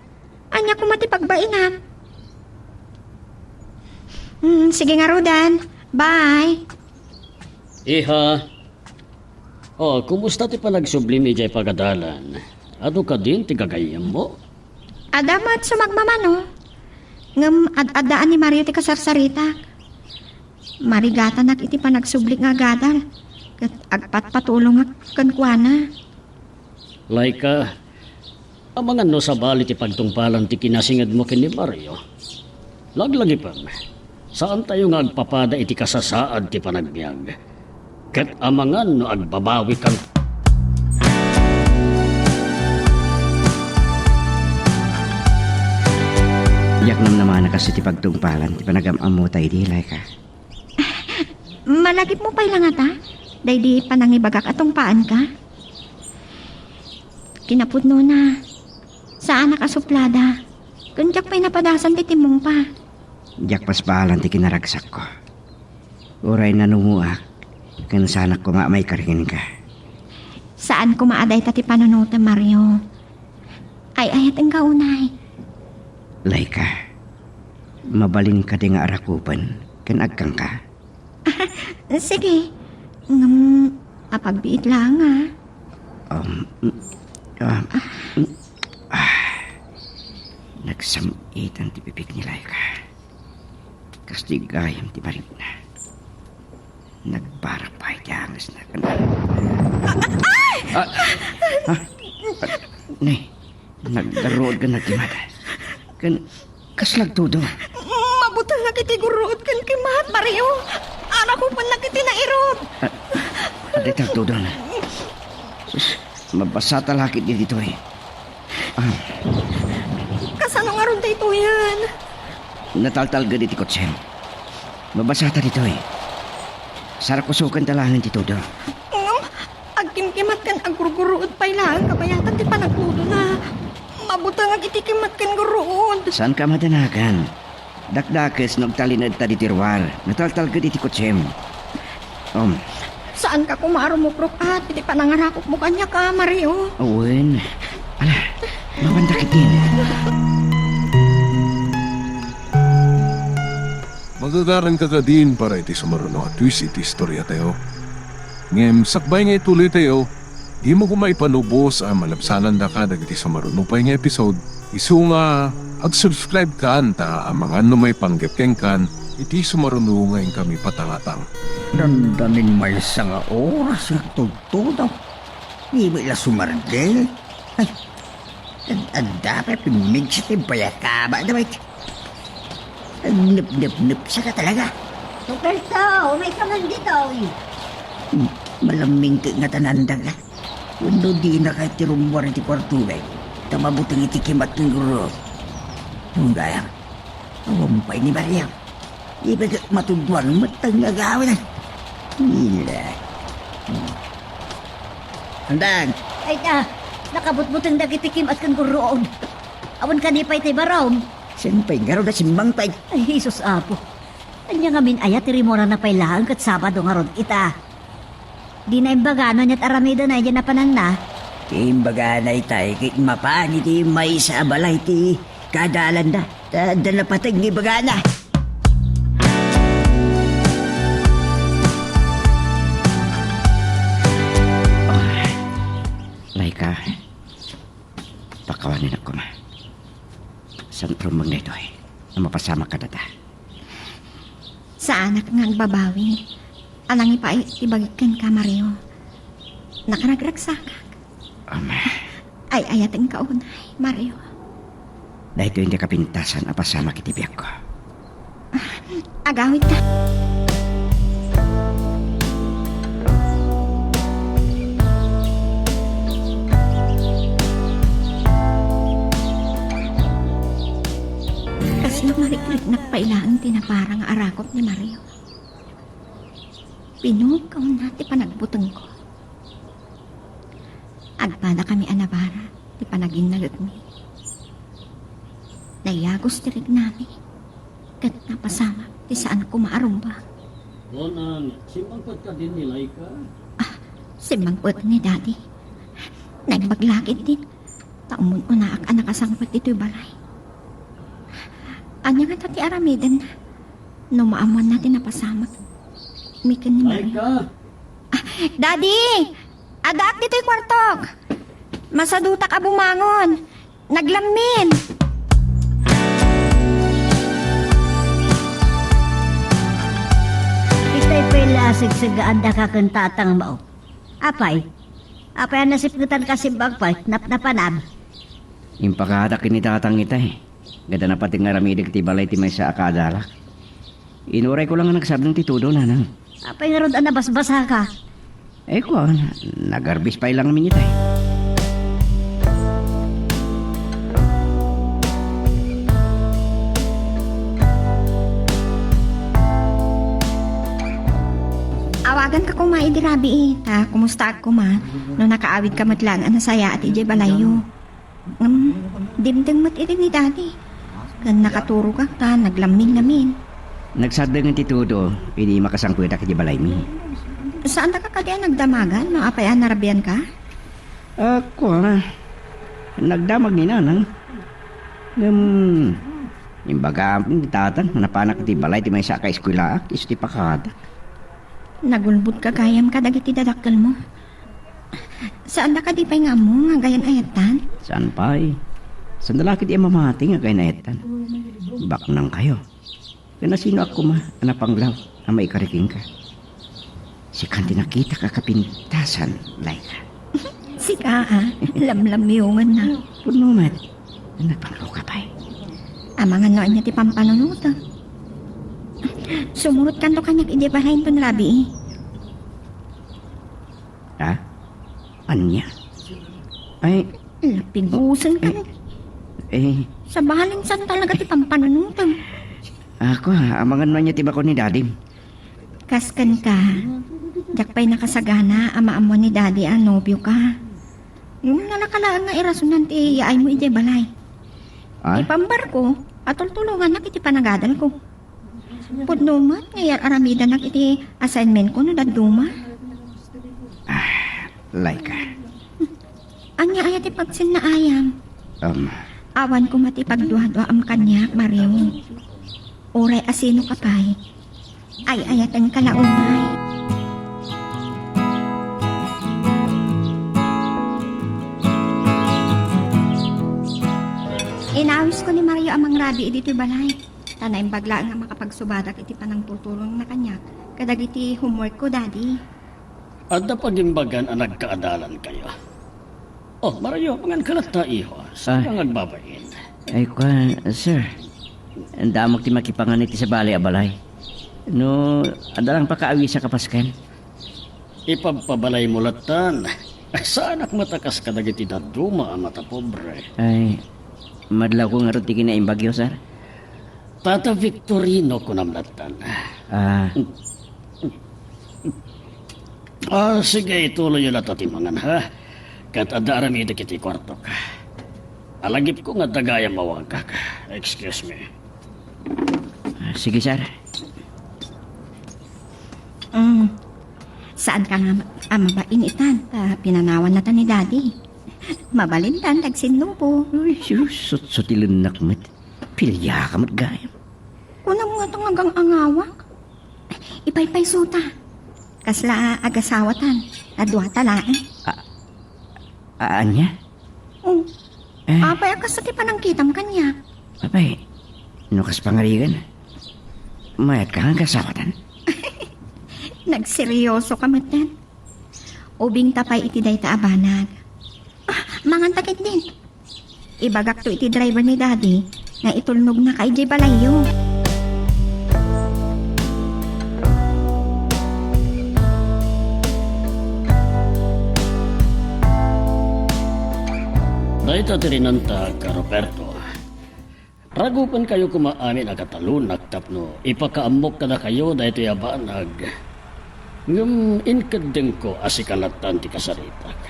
ania koma ti pagbainam? Hmm, sige ngaruden. Bye. Iha. Oh, kumusta ti panagsublim idiay pagadalan? Adu kadin ti gagayyemmo? Adda met sumagmamano. Ngem ad-addaan ni Mario ti kasarsaritak. Marigatanak iti panagsublik nga agadal, ket agpatpatulongak kenkuana. Laika, amangan no sabali ti pagtungpalan ti kinasingedmo ken ni Mario. Laglagipem, saantayo nga agpapada iti kasasaad ti panagbiag. Ket amangan no agbabawikan. Diak namnamana kas iti pagtungpalan ti panagam-ammota idi, Laika. Malagipmo pay la ngata daydi panangibagak a tungpaanka? Kinapudnona, saanak a suplada, ken diak pay napadasan ti timmongpa. Diak paspalan ti kinaragsakko. Uray nanumoak, ken saanak koma a maikari kenka. Saan koma a dayta ti panunotem, Mario. Ay-ayatenka unay. Laika, mabalin kadi nga arakupen ken agkangka? Sige. Ngem, apagbiit laeng, a. Um, mm, ah, mm, ah. Nagsam-itan ti bibig ni Laika. Kas ti gayam ti barikna. Nagbarak pay ti angesna ken Ah, ha? Ni, naggaruod ken nagkimat. Ken, kasla agtudo? Mabutengak iti guruod ken kimat, Mario. Arakupennak iti nairut. Ah, adda ti agtudon. Sus, mabasata la ketdi ditoy. Ah. Kasano ngarud daytoyen? Nataltalged iti kotsem. Mabasata ditoy. Sarakusokenta laengen ti tudo. Ngem, agkimkimat ken aggurguruod pay laeng kabayatan ti panagtudona. Mabutengak iti kimat ken guruod. Saanka a madanagan. Dakdakes no agtalinedta ditoy ruar. Nataltalged iti kotsem. Um. Saanka koma a rumukrok-at iti panangarakupmo kaniak, a, Mario? Wen. Ala, mawanda ketdin. Magagaranka kadin para iti sumaruno a twist iti istoriatayo. Ngem sakbay nga ituloytayo, dimo koma ipanubos a malabsanandaka dagiti sumaruno pay nga episode. Isu nga ag-subscribe kan ta amangan no maipanggep kenkan iti sumaruno nga inkami patangatang. Dandanin maysa nga oras nga agtudtudo. Di met la sumardi. Ay, ad-, adda pay pimmigsa ti bayakabada, bay. Agnepnepnepsaka talaga. Ruperto, umayka man ditoy. Hmm, malammingkek nga tanandaga. Wenno dinaka iti rummuar iti kuarto, bay. Ta mabuteng iti kimat ken gurruod. Gayam, awan pay ni Maria. Ibagak matudwan met nga agawid. Ila. Andang. Ay, ah, nakabutbuteng dagiti kimat ken gurruod. Awan kadi pay ti barom. Saan pay ngarud a simmangpet? Ay, Jesus, Apo. Ania ngamin aya ti rimurana pay laeng ket Sabado ngarud ita? Dina imbaga no aniat aramidena idiay napananna. Ti imbagana itay ket mapan iti maysa a balay ti kadalanda. Ta adda napateg nga ibagana. Ah, Laika, pakawanenak koma. Saan a rumbeng daytoy a mapasamak kadata? Saanak nga agbabawi a nangipaay ti bagik kenka, Mario. Nakaragragsakak. Ama. Ay-ayatenka unay, Mario. Daytoy ti kapintasan a pasamak iti biagko. Agawidka. Kasla marikriknak pay laeng ti napara nga arakop ni Mario. Pinugawna ti panagbutengko. Agpadakami a nabara ti panaginnalekmi. Nayagos ti rignami, ket napasamak ti saan koma a rumbeng. Bonang, simmangpet kadin ni Laika? Ah, simmangpet ni Daddy. Naimbag la ketdin, ta umun-unaak a nakasangpet ditoy balay. Ania ngata ti aramidenna no maammoanna ti napasamak mi ken ni Maria? Laika! Ah, Daddy! Addaak ditoy kuartok! Masadutak a bumangon! Naglammin! Itay pay la a segsegaandaka ken tatang mao. Apay? Apay a nasipngetanka simmangpet, napnapanam? Impakatak ken ni tatang itay. Gapu ta napateg nga aramidek ti balay ti maysa a kaadalak. Inurayko la nga nagsardeng ti tudo, nanang. Apay ngarud a nabasbasaka? Eh, kuan, nagarbis pay la ngamin itay. Awaganka koma idi rabii, ta kumustaak koma no nakaawidka met laeng a nasayaat idiay balayyo. Ngem, dimteng met idi ni Daddy. Ken nakaturogak ta naglammin ngamin. Nagsardengen ti tudo idi makasangpetak iti balaymi. Saandaka kadi a nagdamagan no apay a narabianka? Ako, ah, nagdamag ni Nanang. Ngem, imbagam ken ni Tatang, napanak iti balay ti maysa a kaeskuelaak, isu ti pakadak. Nagulbodka gayam kadagiti dadakkelmo. Saanda kadi pay nga ammo nga gayan-ayattan? Saan pay? Saan da la ketdi a mamati nga gayan-ayattan? Baknangkayo. Ken asinoak koma a napanglaw a maikari kenka? Sikan ti nakitak a kapintasan, Laika. Sika, a, lamlamiongenna. Pudno met. Napangruka pay. Amangan no ania ti pampanunotem. Sumurotkanto kaniak idiay balay inton rabii. Ha? Ania? Ay, Napigusenka. Eh, eh. Sabali, saan talaga ti pampanunotem? Ako, amangan no ania ti bakko ni Dadim. Kas kenka, diak pay nakasagana a maammuan ni Dadi a nobioka. Ngem nalaka laeng nga irasonan ti yaaymo idiay balay. Ah? Ti pambarko, atultulongannak iti panagadalko. Pudno met nga yar-aramidanak iti assignmentko no dadduma. Ah, Laika. Ania aya ti pagsennaayam? Um. Awan koma ti pagduaduaam kaniak, Mario. Uray asinoka pay, ay-ayatenka la unay. Inawisko ni Mario a mangrabii ditoy balay. Ta naimbag laeng a makapagsubadak iti panangtutulongna kaniak kadagiti homeworkko, Daddy. Adda pagimbagan a nagkaadalankayo. Oh, Mario, manganka latta, iho. Saan Ah. nga agbabain? Ay, kua, sir. Damok ti makipangan iti sabali a balay. No, adda lang pakaawisa ka pasken. Ipabpabalaymo lattan. Saanak met a kas kadagiti dadduma a matapobre. Ay, madlawko ngarud ti kinaimbagyo, sir. Tata Victorino, kunam lattan. Ah. Ah, sige, ituloyyo latta ti mangan, ha? Ket adda aramidek iti kuartok. Alagipko nga adda gayam a waagak. Excuse me. Ah, sige, sir. Mm. Saanka nga ma-, a mabain itan, ta pinanawannata ni Daddy. Mabalintan, nagsinnubo. Uy, sus, sutsutilennak met. Piliaka met gayam. Kunam nga ito nga gang-angawak. Ipaypaysuta. Kasla a agasawatan. Aduata laeng. A-, a-, ania? Oh. Eh. Apay a kasta ti panangkitam kaniak? Apay, no kas pangarigan, mayat ka nga agasawatan? Nagseryoso ka met, Dad. Ubingta pay iti dayta a banag. Ah, manganta ketdin. Ibagakto iti driver ni Daddy nga itulnognaka idiay balayyo. Dayta ti rinantak, Roberto. Ragupenkayo koma amin a katalonak tapno ipakaammok kadakayo daytoy a banag. Ngem inkeddengko a sika lattan ti kasaritak.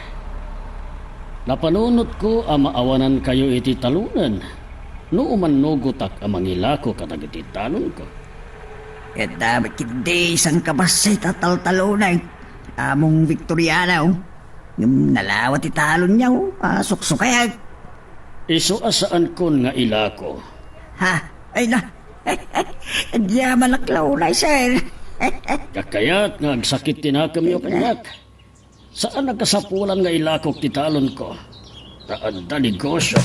Napanunotko a maawanankayo iti talonen no umannugotak a mangilako kadagiti talonko. Ket damo ketdi saan kabassit a taltalonek, Among Victoriano. Ngem nalawa ti talonyo a suksukek. Isu a saankon nga ilako. Ha? Ay na. Agyamanak la unay, sir. Kakayat nga agsakit ti nakemyo kaniak. Saan a kasapulan nga ilakok ti talonko. Ta adda negosyo.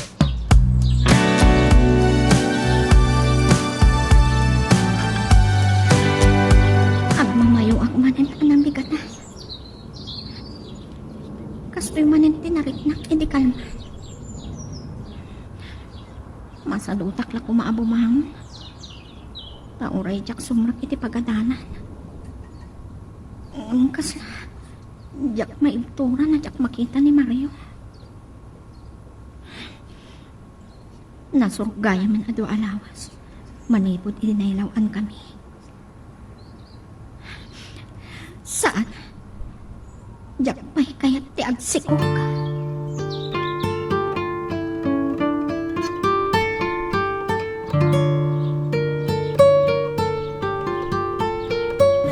Agmamayoak manen a nabigatan. Kastoy manen ti nariknak idi kalman. Masadutak la koma a bumangon. Ta uray diak sumrek iti pagadalan. Ngem kasla, diak maibturan a diak makita ni Mario. Nasurok gayamen a dua a lawas manipud idi nailaw-ankami. Saan. Diak pay kayat ti agsikog.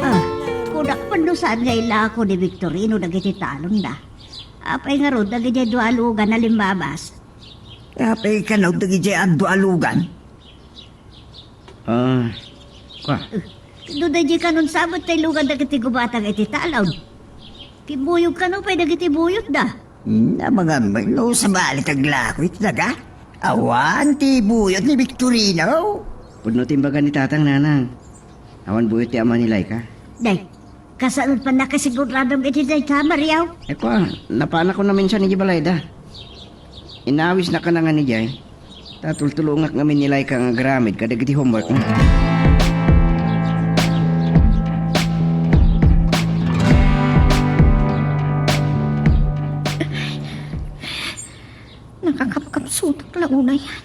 Ah, kunak pay no saan nga ilako ni Victorino dagiti talonna. Apay ngarud dagidiay dua a lugan a limbabas? Apay kano dagidiay a dua a lugan? Ah, kwa? No daydiay kanon sabet tay lugan dagiti gubatang iti talon. Kimbuyog kano pay dagiti buyotda. Hmm, amangan no sabali ti aglako iti daga? Awan ti buyot ni Victorino. Pudno ti imbaga ni Tatang, Nanang. Awan buyot ti ama ni Laika. Day, kasano pannakasiguradom iti dayta, Mario? Eh, kwa, napanakon a minsan iti balayda. Inawisnak a nangan idiay. Ta tultulongak ngamin ni Laika nga agaramid kadagiti homeworkna. Nakakapkapsutak la unayan.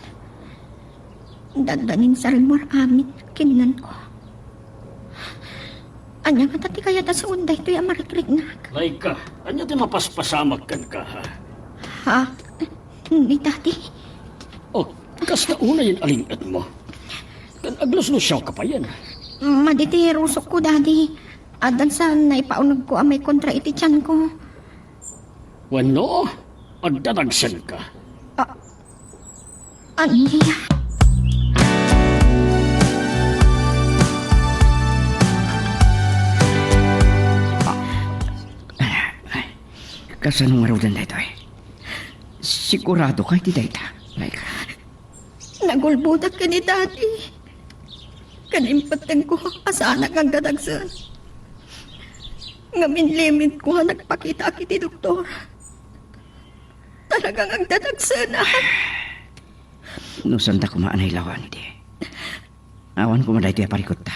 Daddanin sa rimmuar amin, kinunanko. Ania ngata ti kayat a saon daytoy a marikriknak? Laika, ania ti mapaspasamak kenka, ha? Ha? Ni Daddy? Oh, kasta unayen a lin-etmo. Ken agluslusiawka payen. Madi ti rusokko, Daddy. Addan sa naipaunegko a maikontra iti tianko. Wenno, agdadagsenka. Ah, ania? Ah, ay, ay. Kasano ngaruden daytoy? Sigurado ka iti dayta, Laika? Nagulbodak ken ni Daddy. Ken impettengko a saanak nga agdadagsen. Ngem inlimitko a nagpakitaak iti doktor. Talaga nga agdadagsenak. No saanda koma a nailawan idi. Awan koma daytoy a parikutta.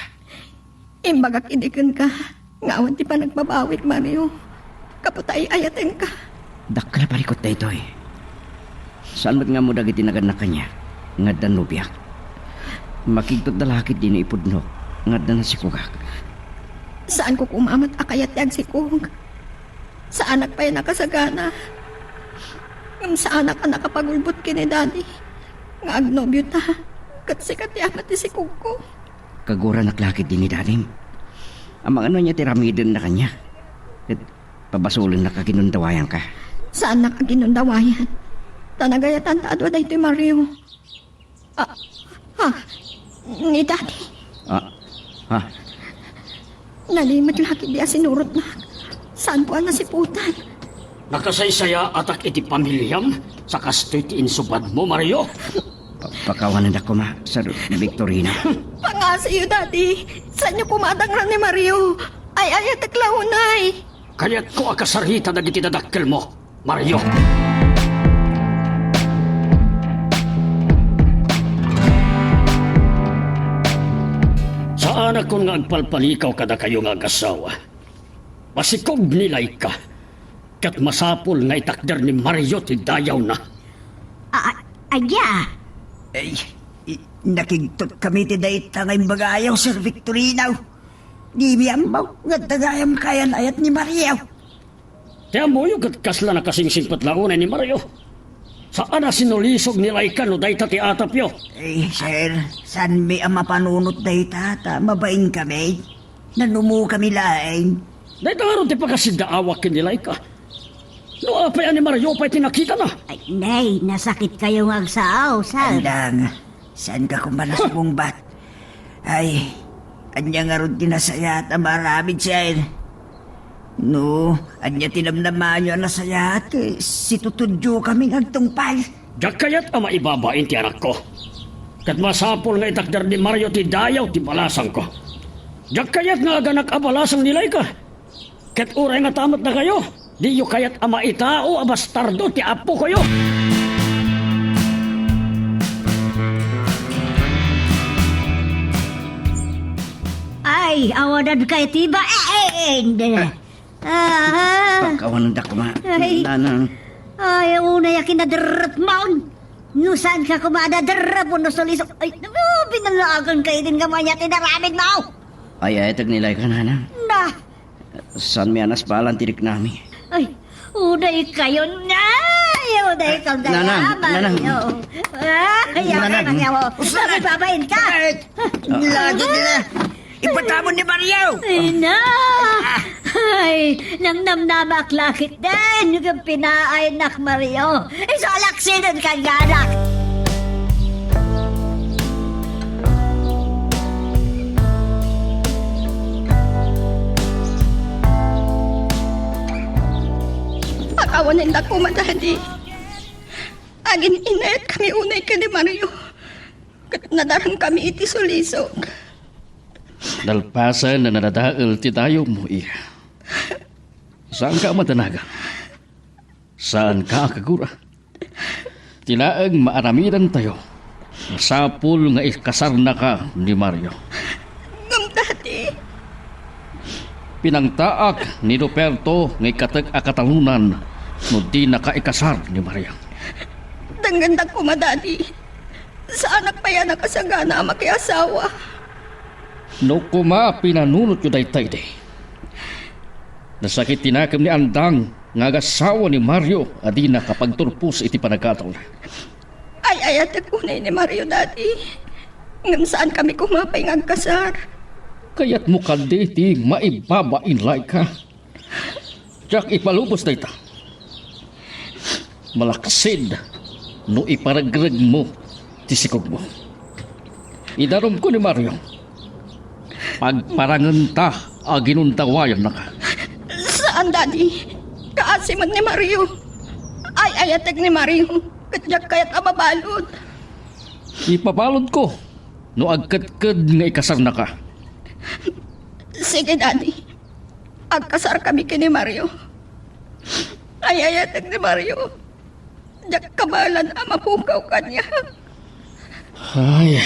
Imbagak idi kenka nga awan ti panagbabawik, Mario, gapu ta ay-ayatenka. Dakkel a parikut daytoy. Saan met nga ammo dagiti nagannak kaniak nga adda nobiak. Makigtot da la ketdi no ipudnok nga adda nasikogak. Saanko koma met a kayat ti agsikog. Saanak pay a nakasagana. Ngem saanak a nakapagulbod ken ni Daddy nga agnobiota ket sika ti ama ti sikogko. Kaguranak la ketdi ni Dadim. Amangan no ania ti aramidenna kaniak. Ket pabasolennak a ginundawayanka. Saannak a ginundawayan. Ta nagayatan ta adu daytoy, Mario. Ah, ha? Ni Daddy? Ah, ha? Nalimed la ketdi a sinurotnak. Saanko a nasiputan. Nakasaysayaatak iti pamiliam, sa kastoy ti insubadmo, Mario. Pa-, pakawanendak koma, Sir Victorino. Pangngasiyo, Daddy. Saanyo koma a dangran ni Mario. Ay-ayatek la unay. Kayatko a kasarita dagiti dadakkelmo, Mario. Saanakon nga agpalpalikaw kadakayo nga agassawa. Masikog ni Laika, ket masapul nga itakder ni Mario ti dayawna. A-, a-, aya? Ay, i-, nakigtot kami ti dayta nga imbagayo, Sir Victorino. Dimi ammo nga adda gayam kayan-ayat ni Mario. Ti ammoyo ket kasla nakasingsingpet la unay ni Mario. Saan a sinulisog ni Laika no dayta ti atapyo. Eh, sir, saanmi a mapanunot dayta ta mabain kami. Nanumo kami laeng. Dayta ngarud ti pakasiddaawak ken ni Laika. No apay a ni Mario pay ti nakitana? Ay, nay, nasakit kayo nga agsao, sir. Andang, saan ka kung manasbungbat? Ay, anya ngarud ti nasayaat a maaramid, sir? No, anya ti namnamayo a nasayaat, ket situtudyo kami nga agtungpal. Diak kayat a maibabain ti anakko. Ket masapul nga itakder ni Mario ti dayaw ti balasangko. Diak kayat nga aganak a balasang ni Laika. Ket uray nga tamatnakayo, diyo kayat a maitao a bastardo ti apokoyo. Ay, awanan kay ti ba-, eh, eh, eh, hindi. Ah. Pagkawanendak koma, ay. Nanang. Ay, unay a kinaderrep maon. No saan ka koma a naderrep, no sulisok. Ay, no, binalagan ka idin nga manya ti naramid mo. Ay, ay, tagnilay ka, Nanang. Na. Saanmi a naspalan ti riknami. Ay, uday kayo na. Ay, uday kayo na. Nanang, Nanang. Ay, Nanang. Nanang, yaw. Usa na. Sabi, babain ka. Bakit? Lagi nila. Ipatabon ni Mario. Ay, na. Ah. Ay, namnamnamak la ketdin ken pinaaynak, Mario. Isu a laksiden kaniak. Pakawanendak koma, Daddy. Agin-inayatkami unay ken ni Mario, ket nadarangkami iti sulisog. Nalpasen a nadadael ti dayawmo, iya. Saanka a madanagan. Saanka a kagura. Ti laeng maaramidantayo, masapul nga ikasarnaka ni Mario. Ngem, Daddy. Pinangtaak ni Ruperto nga ikatek a katalonan no dinaka ikasar ni Mario. Denggendak koma, Daddy. Saanak pay a nakasagana a makiasawa. No koma pinanunotyo dayta idi, nasakit ti nakem ni Andang nga agasawa ni Mario a dina kapagturpos iti panagadalna. Ay-ayatek unay ni Mario, Daddy. Ngem saankami koma pay nga agkasar. Kayatmo kadi ti maibabain, Laika? Diak ipalubos dayta. Malaksid no iparegregmo ti sikogmo. Idarumko ni Mario. Pagparangenta a ginundawayannaka. Saan, Daddy. Kaasi met ni Mario. Ay-ayatek ni Mario. Ket diak kayat a mabalud. Ipabaludko no agkedked nga ikasarnaka. Sige, Daddy. Agkasarkami ken ni Mario. Ay-ayatek ni Mario. Diak kabaelan a mapukaw kaniak. Ay,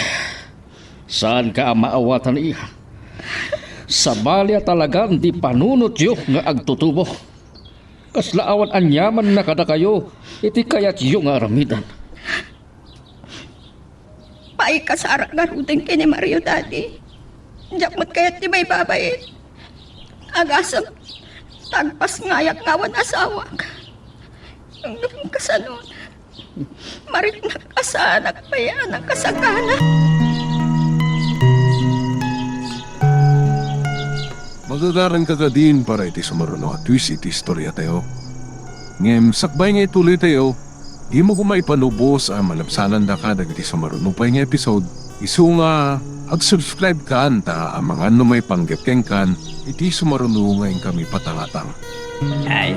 saanka a maawatan, iha. Sabali a talagan ti panunotyo nga agtutubo. Kasla awan aniamanna kadakayo iti kayatyo nga aramiden. Paikasarak ngaruden ken ni Mario, Daddy. Diak met kayat ti maibabain. Agasem, tagpasngayak nga awan asawak. Ngem kasano, mariknak a saanak pay a nakasagana. Magagaranka kadin para iti sumaruno a twist iti istoriatayo. Ngem sakbay nga ituloytayo, dimo koma ipalubos a malabsanandaka dagiti sumaruno pay nga episode. Isu nga, ag-subscribe kan ta amangan no maipanggep kenkan iti sumaruno nga inkami patangatang. Ay,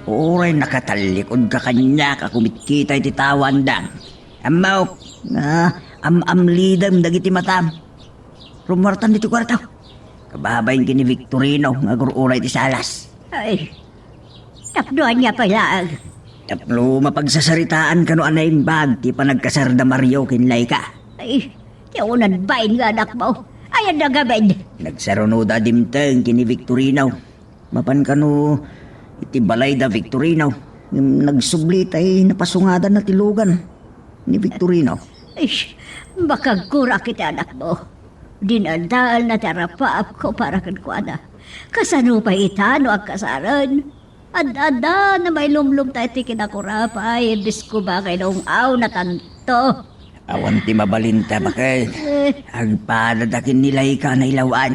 uray nakatallikod ka kaniak a kumitkita iti tao, Andang. Ammok nga am-amlidem dagiti matam. Rummuartan ditoy kuarto. Kababain ken ni Victorino nga agur-uray ti salas. Ay, tapno ania pay laeng? Tapno mapagsasaritaan kano a naimbag ti panagkasar da Mario ken Laika. Ay, ti unanbain nga anakmo. Ay, adda gamin. Nagsarunoda dimteng ken ni Victorino. Mapan kano iti balay da Victorino, ngem nagsubli tay napasungadanna ti lugan ni Victorino. Ish, makagkurak iti anakmo. Dinadaelna ti arapaapko para kenkuana. Kasano pay ita no agkasaren? Ad-adda na mailumlom ta iti kinakurapay, imbes koma nga inung-awna tanto. Awan ti mabalinta, baket. Eh. Agpadada ken ni Laika a nailaw-an.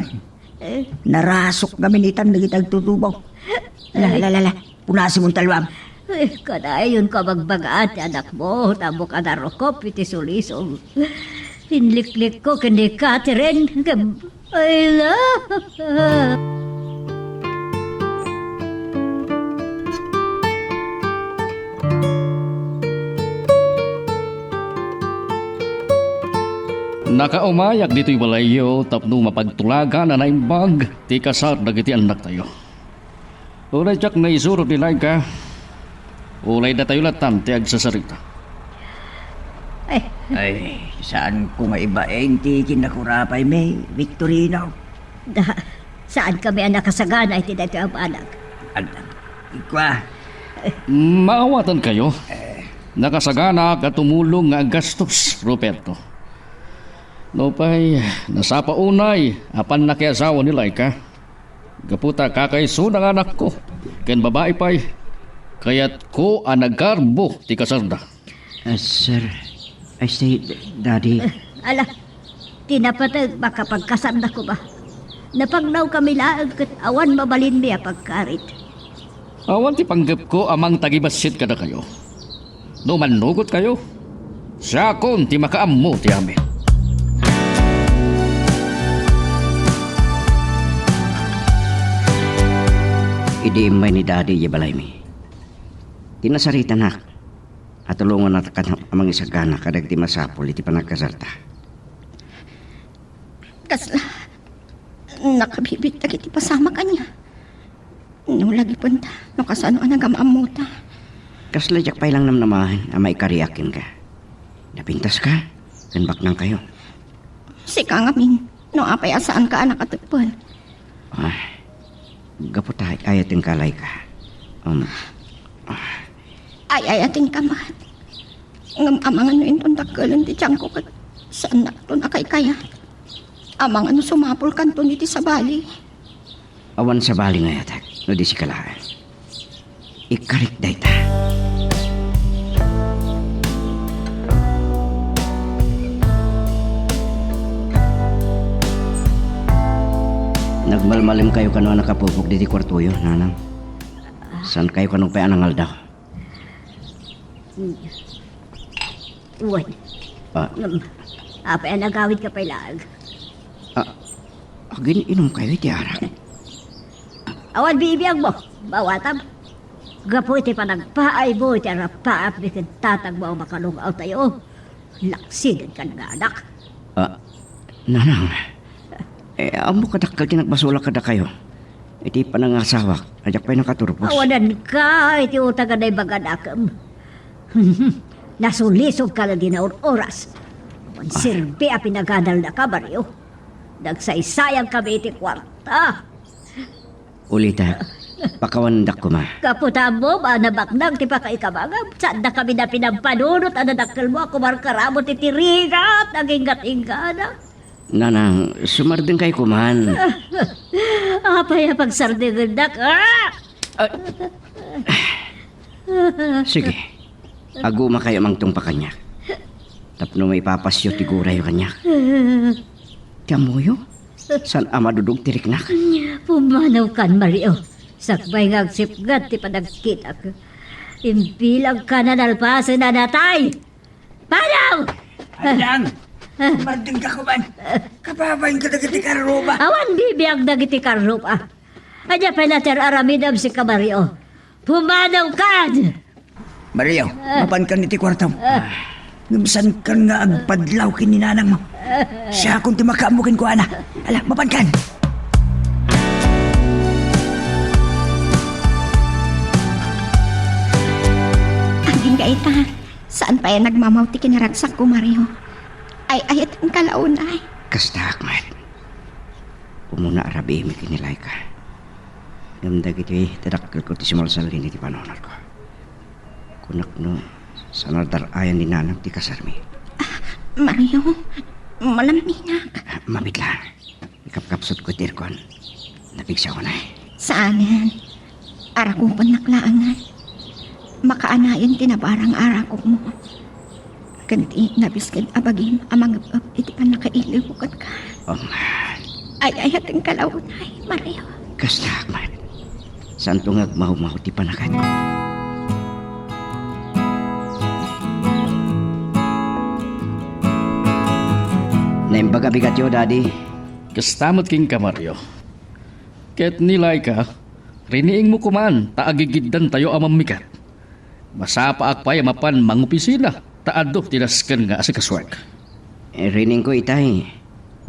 Eh? Narasok ngamin itan dagiti agtutubo. Ala, ala, ala, ala. Punasimon ta luam. Eh, kadayonko a bagbagaan ti anakmo, tapno ka narukop iti sulisog. Inliklikko ken ni Catherine, ngem, ay, la. Nakaumayak ditoy balayyo tapno mapagtulagan a naimbag ti kasar dagiti annaktayo. Uray diak naisuro ti Laika, uray datayo latan ti agsasarita. Ay. Ay, saanko nga ibain ti kinakurapaymi, Victorino. Da, saankami a nakasagana iti daytoy a banag. Ag-, ikua. Maawatankayo. Eh. Nakasaganaak a tumulong nga aggastos, Roberto. Nupay, nasapa unay a pannakiasawa ni Laika. Gapu ta kakaisuna nga anakko, ken babai pay, kayatko a nagarbo ti kasarda. Ah, sir. Ay, say, Daddy. Eh, ala, ti napateg, makapagkasarda koma. Napagnawkami laeng ket awan mabalinmi a pagkarit. Awan ti panggepko a mangtagibassit kadakayo. No mannugotkayo, siakon ti makaammo ti amin. Idi immay ni Daddy idiay balaymi, ti nasaritanak a tulongannak a mangisagana kadagiti masapul iti panagkasarta. Kasla, nakabibit dagiti pasamak ania? No lagipenta, no kasano a nagam-ammota. Kasla diak pay lang namnamaen a maikariak kenka. Napintaska ken baknangkayo. Sika ngamin, no apay a saanka a nakatepel? Ah, gapu ta ay-ayatenka, Laika. Um, ah. Ay-ayatenka met. Ngem amangan no inton dakkelen ti tiangko ket saannakton a kaykayat. Amangan no sumapulkanton iti sabali. Awan sabali nga ayatek no di sika laeng. Ikkarik dayta. Nagmalmalimkayo kano a nakapupok diti kuartoyo, nanang? Saankayo kano pay a nangaldaw? Wen. Ah. Ngem, apay a nagawidka pay laeng? Ah, agin-inumkayo iti arak? Awan bibiagmo, bawatam. Gapu iti panagpaaymo iti arap-arapmi ken tatangmo a makalung-awtayo, laksidenka nga anak. Ah, nanang, eh, ammok a dakkel ti nagbasolak kadakayo iti panangasawak a diak pay nakaturpos. Awanenka iti utang a naibaganakem. Nasulisogka la dina or-oras. Awan serbi a pinagadalnaka, Mario. Nagsaysayangkami iti kuarta. Ulitek, pakawanendak koma. Gapu ta ammom a nabaknang ti pakaikabagam, saandakami a pinampanunot a nadakkelmo a kumarkaramut iti rigat a inggat-inggana. Nanang, sumardengkayo koman. Apay a pagsardengendak, a? Ah! Sige, agumakayo a mangtungpa kaniak tapno maipapasyo ti gurayyo kaniak. Ti ammoyo, saan a madudog ti riknak. Pumanawkan, Mario. Sakbay nga agsipnget ti panagkitak, imbilangka a nalpasen a natay. Panaw! Adang! Mardengka koman! Kababain ka dagiti karruba! Awan bibiag dagiti karruba. Ania pay la ti ar-aramidem, sika, Mario? Pumanawkan! Mario, mapankan iti kuartom. Ngem saankan nga agpadlaw ken ni nanangmo. Siakon ti makaammo kenkuana. Ala, mapankan! Agingga ita, saan pay a nagmamaw ti kinaragsakko, Mario. Ay-ayatenka la unay. Kastaak met. Umuna a rabiimi ken ni Laika. Ngem dagitoy ti dakkelko ti sumalsallin iti panunotko. Kunak no saan a dar-ayan ni nanang ti kasarmi. Ah, Mario, malamminak. Mabit lang. Ikapkapsutko ti aircon. Napigsa unay. Saanen. Arakupennak laengen. Makaanayon ti nabarang a arakupmo. Ken ti nabiskeg a bagim a mangep-ep iti pannakailiwko kenka. Om. Ay-ayatenka la unay, Mario. Kastaak met. Saanto nga agmawmaw ti panakatko. Naimbag a bigatyo, Daddy. Kasta met kenka, Mario. Ket ni Laika, riniingmo koman ta agigiddantayo a mammiket. Masapaak pay a mapan mangopisina ta adu ti nasken nga asikasuek. Eh, riniingko itay,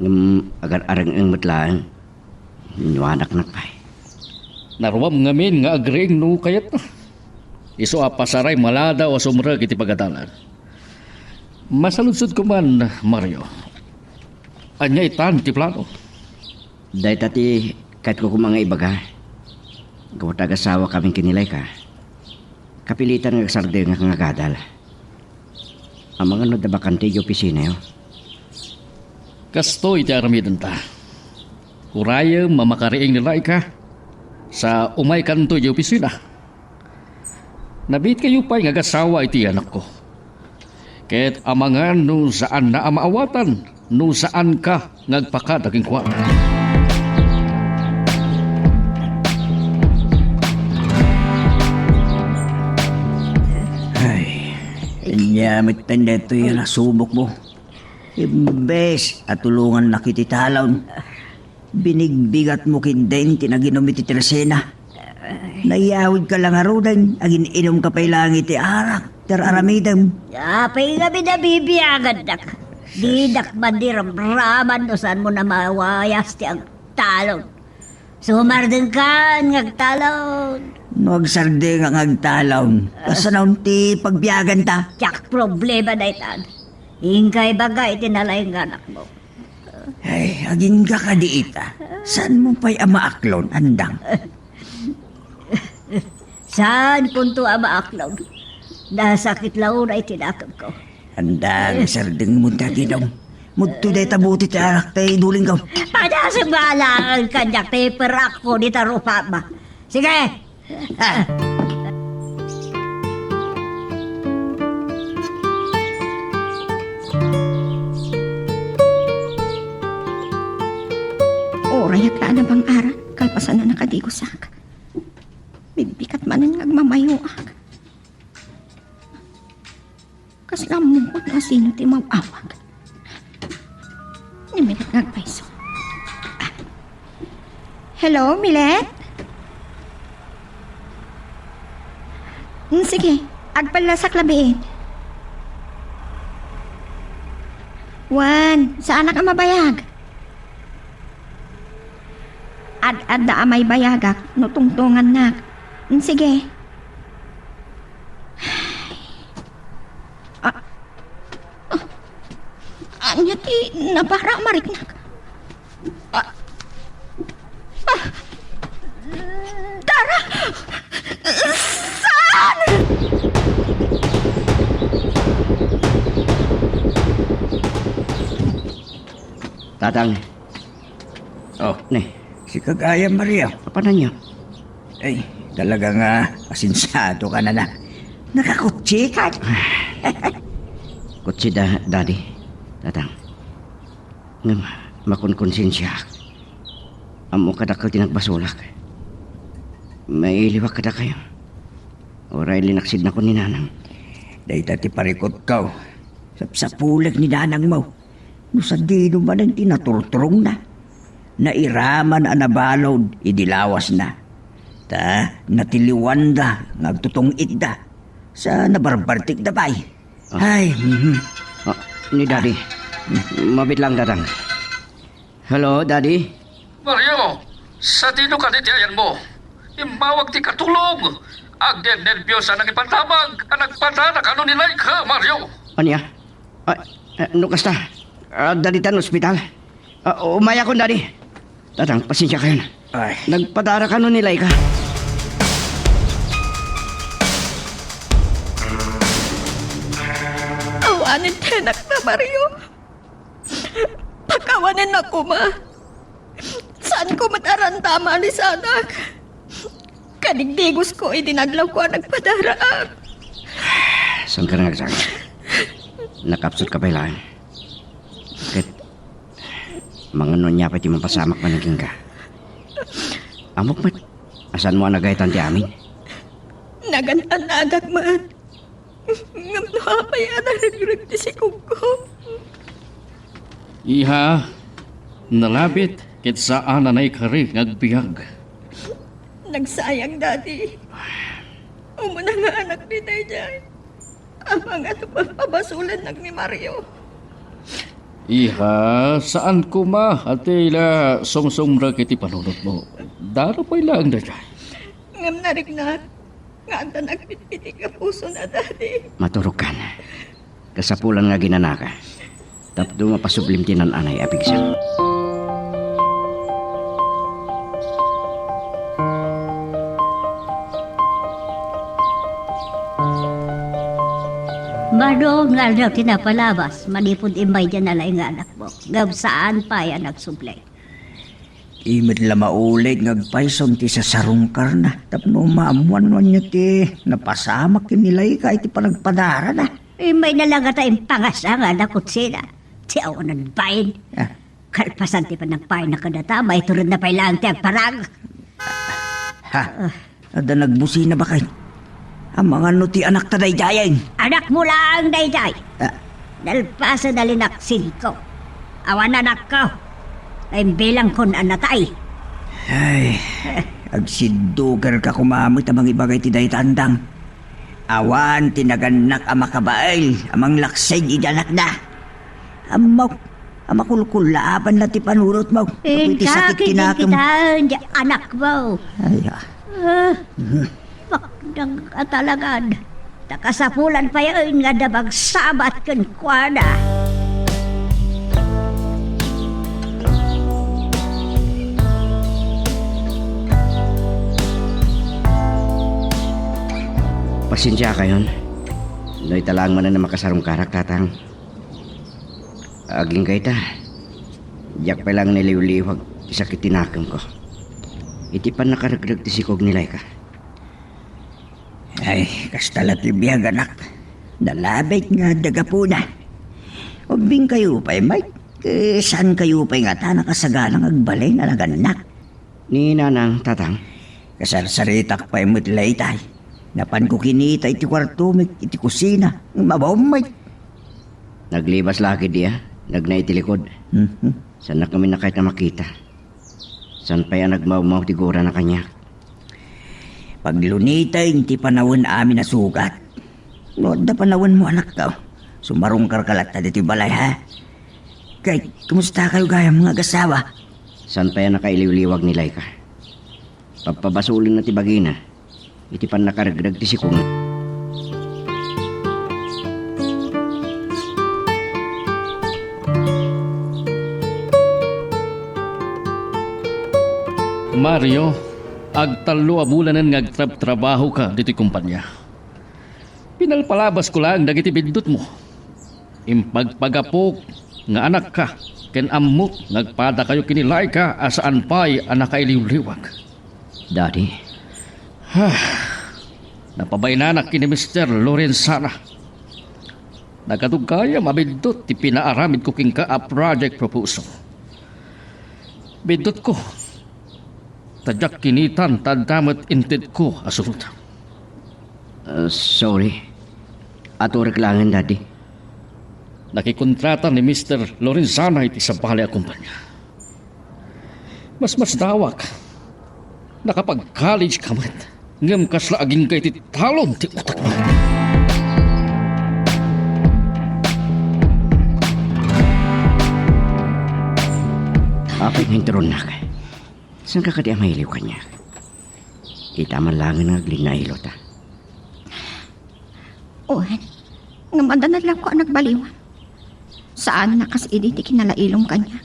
ngem agar-areng-eng met laeng. Nuanaknak pay. Naruam ngamin nga agriing no kayatna. Isu a pasaray maladaw a sumrek iti pagadalan. Masaludsodko man, Mario. Ania itan ti plano? Dayta ti kayatko koma nga ibaga. Gapu ta agasawakamin ken ni Laika, kapilitan nga agsardengak nga agadal. Amangan no adda bakante idiay opisinayo. Kastoy ti aramidenta. Urayem a makariing ni Laika, sa umaykanto idiay opisina. Nabiitkayo pay nga agasawa iti anakko. Ket amangan no saanna a maawatan no saanka nga agpakada kenkuana. Kaya metten daytoy a nasubokmo. Imbes a tulongannak iti talon, binigbigatmo ketdin ti naginum iti Teresina. Nayawidka la ngaruden, agin-inumka pay laeng iti arak, ti ar-aramidem. Apay ngamin a bibiagannak? Dinak man di ramraman no saanmo namawayas ti agtalon. Sumardengkan nga agtalon. No agsardengak nga agtalon, kasano ti pagbiaganta? Diak problema daytan. Inka ibaga iti nalaing nga anakmo. Ay, agingga kadi ita. Saanmo pay a maaklon, andang? Saankonto a maaklon. Nasakit la unay ti nakemko. Andang, sardengmo ti agidom. Mudto dayta buti ti arak ti dulingko. Padasem nga alangan kaniak ti perakko dita rupam. Sige, Urayak ta a nabang-aran, kalpasan a nakadigusak. Bibbikat manen nga agmamayoak. Kasla ammok no asino ti maw-awag. Ni Milet nga agpayso. Ah. Hello, Milet? Mm, sige, agpallasak labiin. Wen, saanak a mabayag? Ad-adda a maibayagak no tungtungannak. Mm, sige. Ah, ah, ania ti napara a mariknak? Ah, ah, Dara! Saan? Tatang. Oh, ne. Sika gayam, Mario. Apananyo? Ay, talaga nga, asensiado ka na na. Nakakutsi ka. Kutsi da, Daddy. Tatang. Ngem, makonkonsensiaak. Ammok a dakkel ti nagbasolak. Mailiwak kadakayo. Uray linaksidnakon ni Nanang. Dayta ti parikutko. Sapsapulek ni Nanangmo. No sadino manen ti naturturongna. Nairaman a nabalud idi lawasna. Ta natiliwanda nga agtutong-itda. Sa nabarbartikda pay. Ah. Ay, mhm. Ah, ni Daddy. Ah. Mabit lang, Tatang. Hello, Daddy? Mario, sadino kadi ti ayanmo? Immawag ti katulong. Agnernerbios a nangipatabag a nagpadara kano ni Laika, Mario. Ania? Ah, eh, no kasta, adda ditan ospital. Ah, umayakon, Daddy. Tatang, pasensiakayon. Ay. Nagpadara kano ni Laika? Awanen ti anakna, Mario. Pakawanennak koma. Saanko met a ranta a maalisanak. Kadigdigosko idi nalawko a nagpadaraak. Saan ka nangagsak? Nakapsutka pay laeng. Ket mangano ania pay ti mapasamak manen kenka? Ammok met a saanmo a nagaytan ti amin. Nagan-annagak met. Ngem no apay a naregreg ti sikogko? Iha, nalabit ket saan a naikari nga agbiag. Nagsayang, Daddy. Umuna nga anakmi daydiay. Amangan no papabasolennak ni Mario. Iha, saan koma a ti la sumsumrek iti panunotmo. Dara pay laeng daydiay. Ngem nariknak nga adda nagpitpitik a pusona, Daddy. Maturogkan. Kasapulan nga aginanaka. Tapno mapasublim ti nan-anay a pigsa. Mano nga aldaw ti napalabas, manipud immay diay nalaing nga anakmo, ngem saan pay a nagsubli. Di met la maulit nga agpayson ti sasarungkarna tapno maammoan no ania ti napasamak ken ni Laika iti panagpadarana. Immayna la ngata impangas-angan a kutsina ti awanan bain. Ah. Kalpasan ti panagpaayna kadata, maituredna pay laeng ti agparang. Ha? Adda nagbusina baket. Amangan no ti anakta daydiay. Anakmo laeng daydiay. Ah. Nalpasen a linaksidko. Awan anakko. Imbilangkon a natay. Ay, agsiddugerka koma met a mangibagay ti dayta, Andang. Awan ti nagannak a makabael a manglaksid iti anakda. Ammok a makulkullaabanna ti panunotmo. Gapu iti sakit ti nakem. Inta, kitaen ti anakmo. Ay, ah. Ah, baknang a talagan. Ta kasapulan pay nga adda magsabak kenkuana. Pasensiakayon. No ita laeng manen a makasarungkarak, Tatang. Agingga ita, diak pay laeng naliwliwag ti sakit ti nakemko iti pannakaregreg ti sikog ni Laika. Ay, kasta la ti biag, anak. Nalabit nga adda gapuna. Ubbingkayo pay, Mike. Eh, saankayo pay ngata nakasagana nga agbalin a nagannak? Ni Nanang, Tatang. Kasarsaritak pay met laytay. Napanko kinita iti kuarto met iti kusina. Mabaw met. Naglibas la ketdi a nagna iti likod. Mhm. Saannak ngamin a kayat a makita. Saan pay a nagmawmaw ti gurana kaniak. Pagluniten ti panawen amin a sugat. No adda panawenmo, anakko, sumarungkarka latta ditoy balay, ha? Ket, kumustakayo gayam nga agasawa? Saan pay a nakailiwliwag ni Laika. Pabpabasolenna ti bagina iti pannakaregreg ti sikogna. Mario, agtallo a bulanen nga agtrabtrabahoka ditoy kompania. Pinalpalabasko laeng dagiti biddutmo. Impagpagapok nga anakka, ken ammok nga agpadakayo ken ni Laika a saan pay a nakailiwliwag. Daddy. Ah, napabainanak ken ni Mister Lorenzana. Nagadu gayam a biddut ti pinaaramidko kenka a project proposal. Biddutko, ta diak kinitan ta adda met intedko a surot. Uh, sorry. Aturek laengen, Daddy. Nakikontrata ni Mister Lorenzana iti sabali a kompania. Masmasdawak. Nakapag-college ka met. Ngem kasla agingga iti talon ti utekmo. Apay nga inturonnak? Saanka kadi a mailiw kaniak? Ita man laengen nga aglinna ilota. Wen, ngem adda nadlawko a nagbaliwan. Saan a kas idi ti kinalailom kaniak.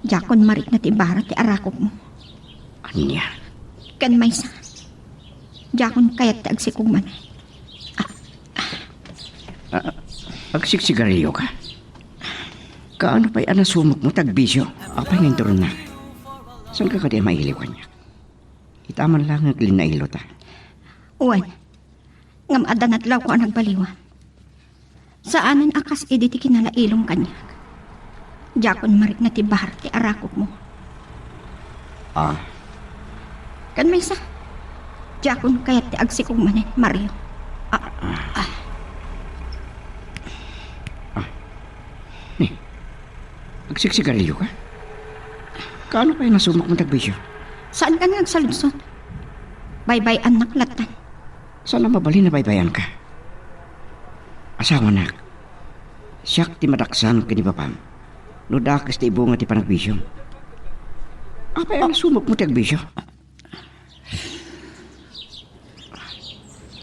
Diakon marikna ti bara ti arakupmo. Ania? Ken maysa, diakon kayat ti agsikog manen. Ah, agsigsigarilioka? Kaano pay a nasumokmo ti agbisio? Apay nga inturonnak? Saanka kadi a mailiw kaniak? Ita man laeng nga aglinna ilota. Wen, ngem adda nadlawko a nagbaliwan. Saanen a kas idi ti kinalailom kaniak. Diakon marikna ti bara ti arakupmo. Ah. Ken maysa, diakon kayat ti agsikog manen, Mario. Ah, ah. Ni, agsigsigarilioka? Kaano pay nasumokmo ti agbisio? Saankan nga agsaludsod? Baybay-annak lattan. Saan a mabalin a baybay-anka? Asawanak, siak ti madaksan ken ni papam no dakes ti ibunga ti panagbisiom. Apay a nasumokmo ti agbisio?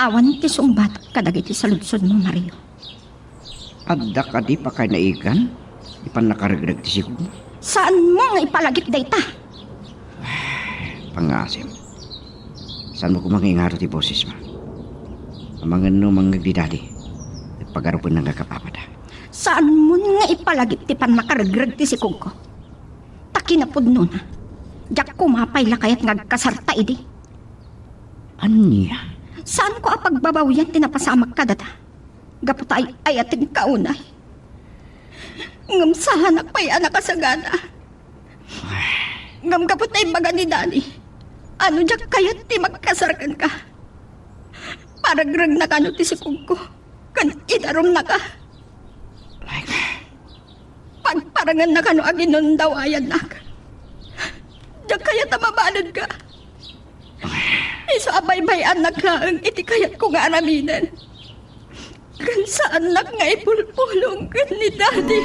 Awan ti sungbatak kadagiti saludsodmo, Mario. Adda kadi pakainaigan ti pannakaregreg ti sikogmo? Saanmo nga ipalagip dayta? Pangngasim. Saanmo koma nga ingaro ti bosesmo? Amangan no mangngeg ni Daddy, ket pagarupenna nga kapapada. Saanmon nga ipalagip ti pannakaregreg ti sikogko? Ta kinapudnona, diak koma pay la kayat nga agkasarta idi. Ania? Saanko a pagbabawian ti napasamak kadata. Gapu ta ay-ayatenka unay. Ngem saanak pay a nakasagana. Ngem gapu ta imbaga ni Dani, ano diak kayat ti magkasar kenka. Aregreg na kano ti sikogko, ken idarumnaka. Like, Pagparangenna kano a ginundawayannak. Diak kayat a mabaledka. Isu a baybay-annak laeng iti kayatko nga aramiden. Ken saannak nga ipulpulong ken ni Daddy.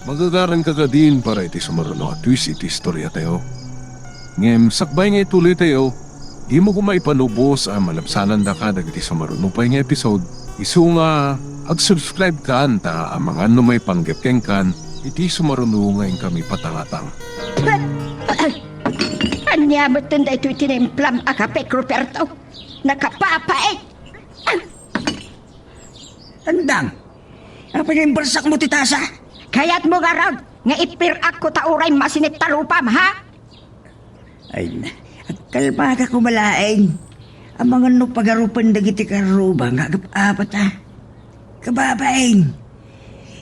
Magagaranka kadin para iti sumaruno a twist iti istoriatayo. Ngem sakbay nga ituloytayo, dimo koma ipanubos a malabsanandaka dagiti sumaruno pay nga episode. Isu nga ag-subscribe kan ta amangan no maipanggep kenkan iti sumaruno nga inkami patangatang. Ania metten daytoy tinimplam a kape, Ruperto? Nakapapait! Andang! Apay nga imbarsakmo ti tasa? Kayatmo ngarud nga ipirak-ko ta uray masinit ta rupam, ha? Ay, agkalmaka koma laeng. Amangan no pagarupen dagiti karruba nga agap-apat, a. Kababain,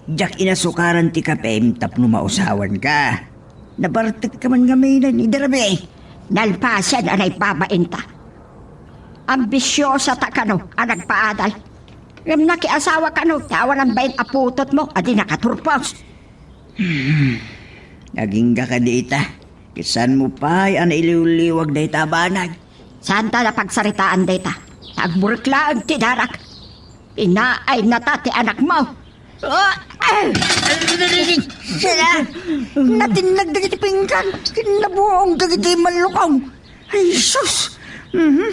diak inasukaran ti kapem tapno mausawanka. Nabartekka man ngamin ni Derby. Nalpasen a naibabainta. Ambisiosata kano a nagpaadal. Ngem nakiasawa kano ti awanan bain a putotmo a di nakaturpos. Hmm. Agingga kadi ita. Ket saanmo pay a nailiwliwag dayta a banag? Saanta a pagsaritaan dayta. Agburek laeng ti darak. Pinaay nata ti anakmo. Ah! Ah! Sala! Natinnag dagiti pinggan. Kinnabuong dagiti mallukong. Ay, sus! Mhm.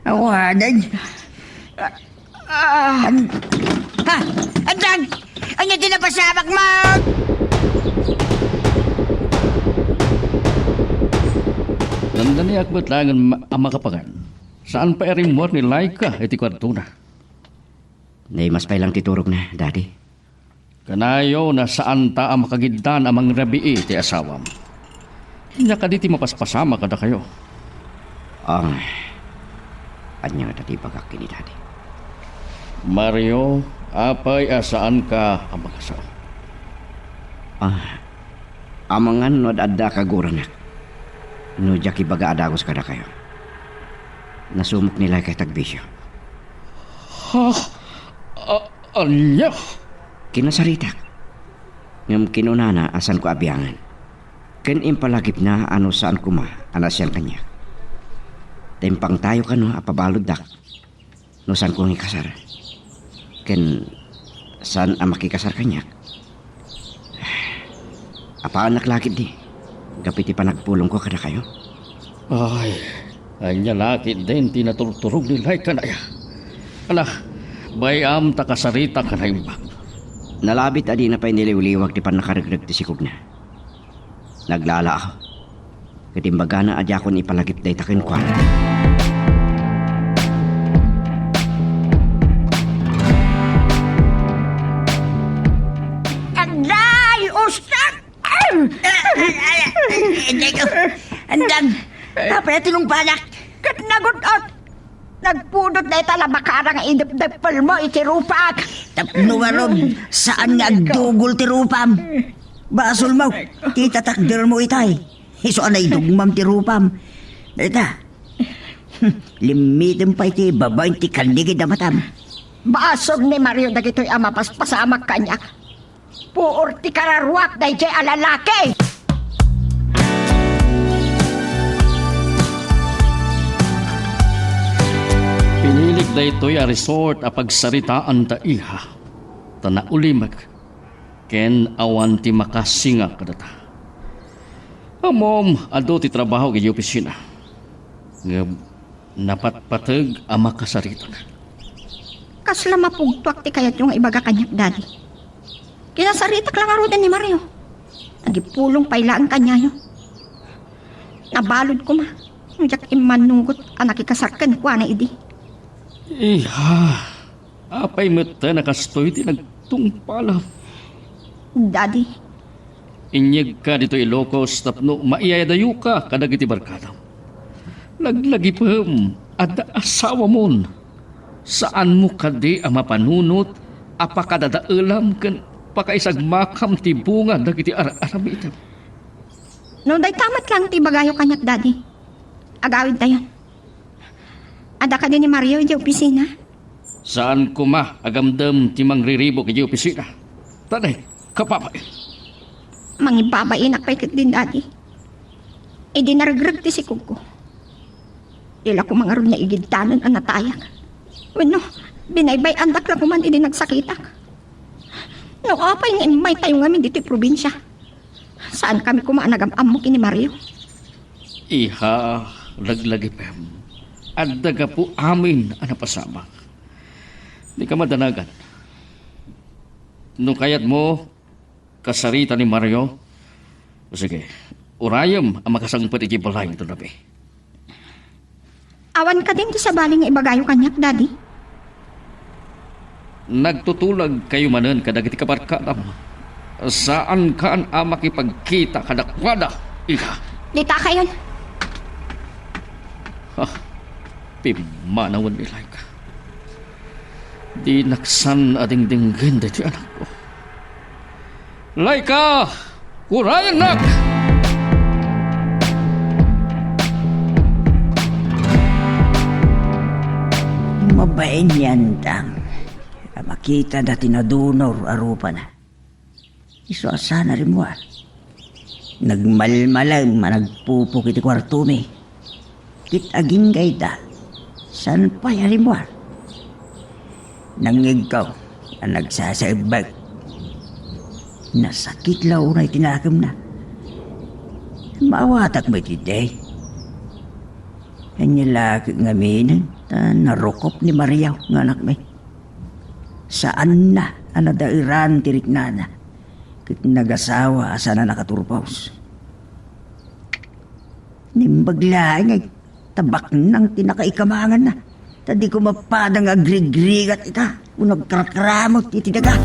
Awanan. Ah. An-, ha? Andang! Ania ti napasamak mo? Nandaniak met laeng ma-, a makapangan. Saan pay a rimmuar ni Laika iti kuartona. Naimas pay lang ti turogna, Daddy. Kanayon a saanta a makagiddan a mangrabii ti asawam. Ania kadi ti mapaspasamak kadakayo? Ah, ania ngata ti ibagak ken ni Daddy? Mario, apay a saanka a makasao? Ah, amangan no ad-adda a kaguranak. No diak ibaga a dagus kadakayo. Nasumok ni Laika iti agbisio. Ha? A-, ania? Kinasaritak. Ngem kinunana a saanko a biangan. Ken impalagipna a no saan koma a naasian kaniak. Ta impangtayo kano a pabaluddak no saanko nga ikasar. Ken saan a makikasar kaniak. Apaannak la ketdi gapu iti panagpulongko kadakayo. Ay, ania la ketdin ti naturturog ni Laika, aya? Ala, bay-am ta kasaritak a naimbag. Nalabit a dina pay niliwliwag ti pannakaregreg ti sikogna. Naglalaaw. Ket imbagana a diakon ipalagip dayta kenkuana. Agday! Ustak! Ay, ay, ay, ay, ay, ay, ay, andang! Apay a tinungpanak? Ket nagud-ot! Nagpudot dayta a labakara nga idepdepelmo iti rupak. Tapno ngarud, saan nga agdugol ti rupam. Basolmo, ti tatakdermo itay. Isu a naidugmam ti rupam. Dayta, limmitem pay ti babaen ti kalligid a matam. Basol ni Mario dagitoy a mapaspasamak kaniak. Puor ti kararuak daydiay a lalaki! Pinilik daytoy a resort a pagsaritaan ta, iha, ta naulimek ken awan ti makasinga kadata. Ammom, adu ti trabaho idiay opisina. Ngem napatpateg a makasaritak. Kasla mapugtoak ti kayatyo nga ibaga kaniak, Daddy. Kinasaritak la ngaruden ni Mario. Agipulong pay laeng kaniayo. Nabalud koma no diak immanugot a nakikasar kenkuana idi. Iha, apay met ta a kastoy ti nagtungpalam? Daddy, Inyegka ditoy Ilocos tapno maiyadayoka kadagiti barkadam. Laglagipem, adda asawamon. Saanmo kadi a mapanunot a pakadadaelam ken pakaisagmakam ti bunga dagiti ar-aramidem? No dayta met laeng ti ibagayo kaniak, Daddy, Agawidtayon. Adda kadi ni Mario idiay opisina? Saan koma a gamdem ti mangriribuk idiay opisina. Tadi, kapapain. Mangibabainak pay ketdin, Daddy. Idi naregreg ti sikogko, dila koma ngarud naigiddanan a natayak. Wenno, binaybay-andak la koman idi nagsakitak. No apay nga immaytayo ngamin ditoy probinsia, saankami koma a nagam-ammo ken ni Mario. Iha, laglagipem. Adda gapu amin a napasamak. Dika madanagan. No kayatmo, kasarita ni Mario, o sige, urayem a makasangpet idiay balay nga tunabi. Awan kadin ti sabali nga ibagayo kaniak, Daddy? Nagtutulagkayo manen kadagiti kabarkadam. Saankan a makipagkita kadakuada, iha. Ditakayon. Ha, pimmanawen ni Laika. Dinak saan a dingdinggen daytoy anakko. Laika! Urayennak! Mabain ni Andang a makitada ti nadunor a rupana. Isu a saan a rimmuar. Nagmalmalem a nagpupok iti kuartomi. Ket agingga ita, saan pay a rimmuar. Nangngegko a nagsasaebbek. Nasakit la unay ti nakemna. Maawatak met iti. Ania la ket ngamin ta narukop ni Mario nga anakmi. Saanna a nadaeran ti riknana, ket nagasawa a saan a nakaturpos. Naimbag laeng nga tabaknang ti nakaikamanganna, ta di ko mapada nga agrigrigat ita wenno agkarkaramut iti daga.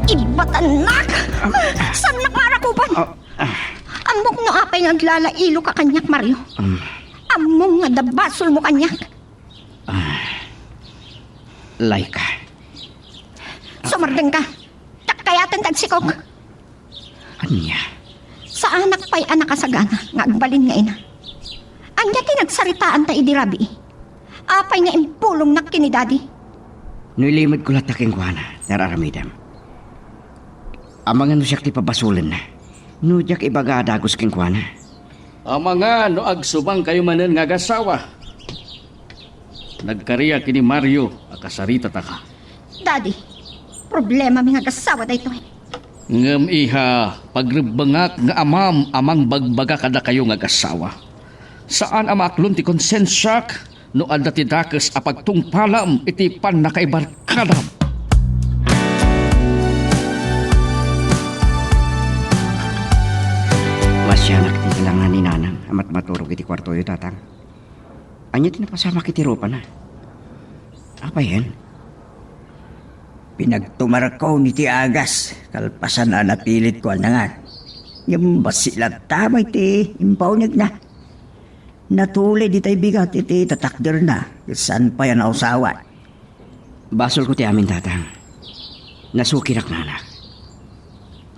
Ibatannak! Saannak maarakupan! Ah, ah. Ammok no apay nga aglalailoka kaniak, Mario. Um. Ammom nga adda basolmo kaniak. Ah, Laika. Sumardengka. Dakkayaten ti agsikog. Ania? Saanak pay a nakasagana nga agbalin nga ina. Ania ti nagsaritaanta idi rabii? Apay nga impulongnak ken ni Daddy? No ilimedko latta kenkuana, nararamidem. Amangan no siak ti pabasolenna. No diak ibaga a dagus kenkuana. Amangan no agsubangkayo manen nga agasawa. Nagkariak ken ni Mario a kasaritataka. Daddy, problemami nga agasawa daytoy. Ngem iha, pagrebbengak nga amam a mangbagbaga kadakayo nga agasawa. Saan a maaklon ti konsensiak no adda ti dakes a pagtungpalam iti pannakaibarkadam. Masianak ti kalangan ni Nanang a matmaturog iti kuartoyo, Tatang. Ania ti napasamak iti rupana? Apayen? Pinagtumarakon iti agas, kalpasan a napilitko a nangan. Ngem bassit latta met ti impaunegna. Natulid itay bigat iti tatakderna, ket saan pay a nausawan. Basolko ti amin, Tatang. Nasukinak, Nana.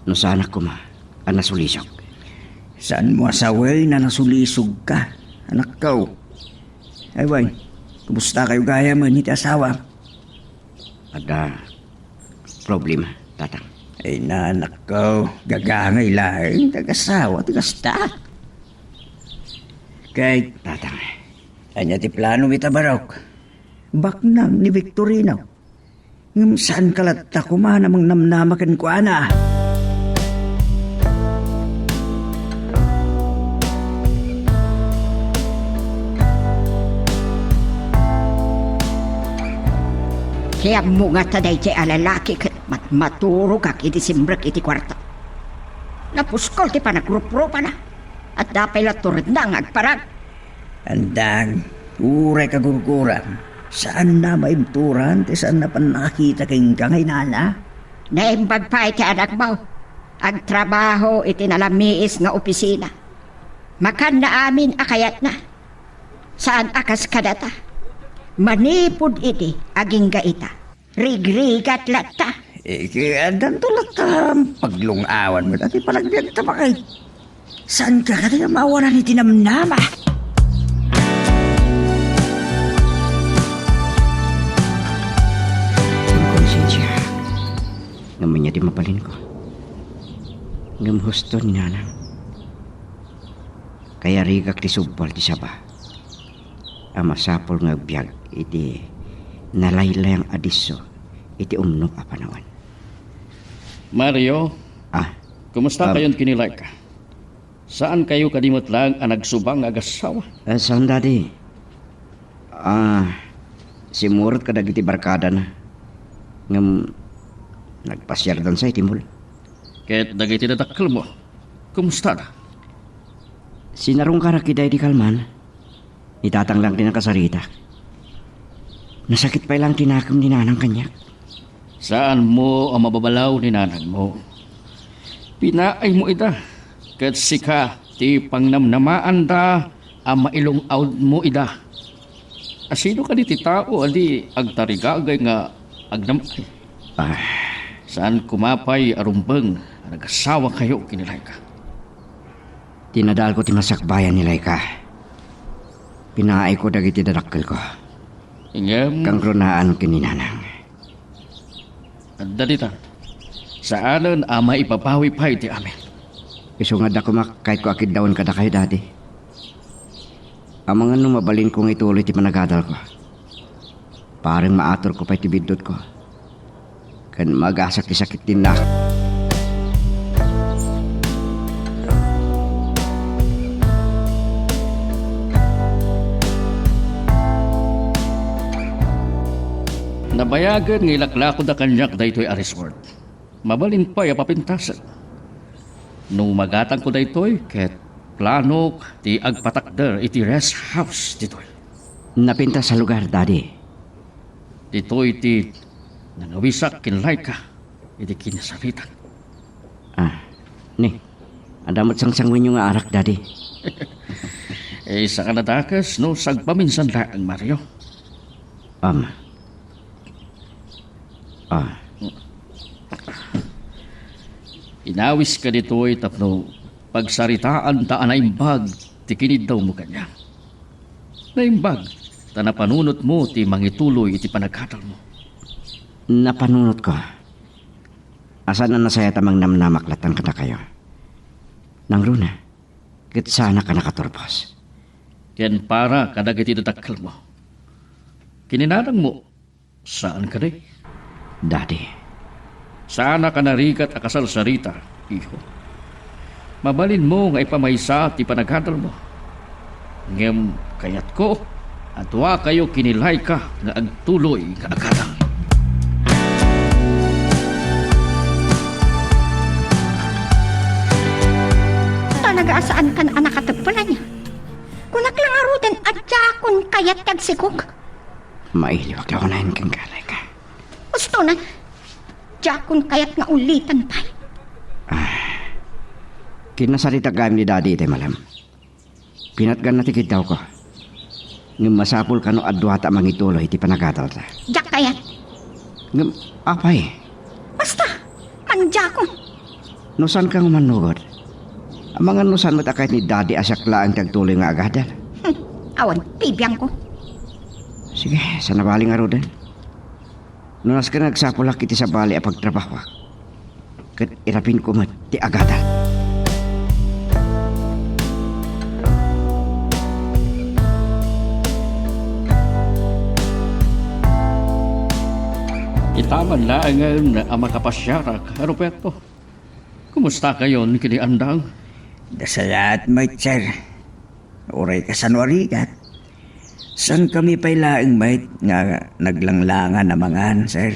No saanak koma a nasulisog. Saanmo a sawen a nasulisogka, anakko? Ay, wen, kumustakayo gayamen iti asawa? Adda problema, Tatang. Ay, anakko, gagangay laeng ti agasawa ti kasta. Kay, Tatang. Ania ti plano ita, Barok? Baknang ni Victorino. Ngem saanka latta koma a mangnamnama kenkuana. Ti ammo ngata daydiay a lalaki ket matmaturogak idi simrek iti kuarto. Napuskol ti panagruprupana. Adda pay la turedna nga agparang. Andang, uray kagurguram, saanna maibturan ti saanna pannakakita kenka nga inana? Naimbag pay ti anakmo. Agtrabaho iti nalamiis nga opisina. Makanna amin a kayatna. Saan a kas kadata. Manipud idi agingga ita. Rigrigat latta. Eh, kaya addanto latta paglung-awan met. Ati panagbiag ta bakay. Saan ka kadi nga mawanan iti namnama? Ang konsensya. Ngem ania ti mabalinko? Ngem husto ni Nanang. Kayarigak ti subbal ti saba a masapul nga agbiag iti nalaylayang a disso iti umnok a panawen. Mario, ah, kumusta, um, kayon kini Laika? Saan kayo kadi met laeng a nagsubang nga agassawa? Eh, saan, Daddy? Ah, simurot kadagiti barkadana. Ngem nagpasiardan sa iti mall. Ket dagiti dadakkelmo, kumustada? Sinarungkarak ida idi kalman. Ni tatang lang ti nakasaritak. Nasakit pay lang ti nakem ni nanang kaniak. Saanmo a mababalaw ni nanangmo. Pinaaymo ida, ket sika ti pangnamnamaanda a mailung-awdmo ida. A sino kadi ti tao a di agtarigagay nga agnam-, ah, saan koma pay a rumbeng a nagasawa kayo ken ni Laika? Tinadalko ti masakbayan ni Laika. Pinaayko dagiti dadakkelko. Ngem kangrunaan ken ni nanang. Adda dita. Saanen a maipabawi pay ti amin. Isu nga adda koma kayatko a kiddawen kadakayo, Daddy. Amangan no mabalinko nga ituloy ti panagadalko. Parang maaturko pay ti biddutko. Ken magasak ti sakit ti nak. Nabayagen nga ilaklakoda kaniak daytoy a resort. Mabalin pay a papintasen. No magatangko daytoy, ket planok ti agpatakder iti rest house ditoy. Napintas a lugar, Daddy. Ditoy ti nangawisak ken Laika iti kinasaritak. Ah, ni, adda met sangsanguenyo nga arak, Daddy. Eh, saan a nadakes no sagpaminsan laeng, Mario. Ama. Ah. Inawiska ditoy tapno pagsaritaanta a naimbag ti kiniddawmo kaniak. Naimbag ta napanunotmo ti mangituloy iti panagadalmo. Napanunotko. Saan a nasayaat a mangnamnamak lattan kadakayo. Nangruna, ket saanak a nakaturpos. Ken para kadagiti dadakkelmo. Ken ni nanangmo, saan kadi? Daddy. Saanak a narigat a kasarsarita, iho. Mabalinmo nga ipamaysa ti panagadalmo. Ngem kayatko a duakayo ken ni Laika nga agtuloy nga agadal. Talaga a saankan a nakateppel ania? Kunak la ngaruden a diakon kayat ti agsigok. Mailiwak la unayen kenka, Laika. Husto na. Diakon kayat nga ulitan pay. Ah. Kinasaritak gayam ni Daddy itay malem. Pinatganna ti kiddawko. Ngem masapul kano a duata a mangituloy iti panagadalta. Diak kayat. Ngem apay? Basta, mandiakon. No saan ka nga mannugod, amangan no saan met a kayat ni Daddy a siak laeng ti agtuloy nga agadal. Hmm, awan, bibiangko. Sige, saan a bale ngaruden. No nasken nga agsapulak iti sabali a pagtrabahoak, ket irapinko met ti agadal. Itaman laengen a makapasiarak, Ruperto. Kumusta kayon ken ni Andang? Nasayaat met, sir. Uray kasano a rigat. Saankami pay laeng met nga naglanglangan a mangan, sir.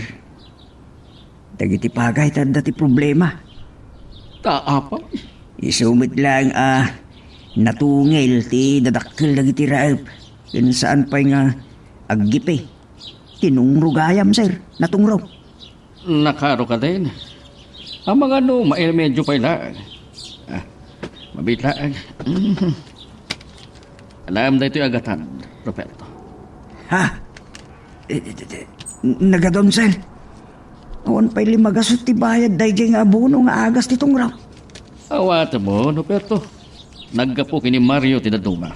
Dagiti pagayta adda ti problema. Ta apay? Isu met laeng a natungil ti dadakkel dagiti raep. Ken saan pay nga aggipi. Tinungro gayam, sir. Natungro. Nakaro kadin. Amangan no mairmedyo pay laeng. Ah, mabiit laeng. Alam daytoy agatan, Ruperto. Ha? Eh, eh, eh, eh. N-, nagadonsel. Awan pay limagasut ti bayad daydiay nga abono nga agas ti tungraw. Awatem, Ruperto. Naggapu ken ni Mario ti dadduma.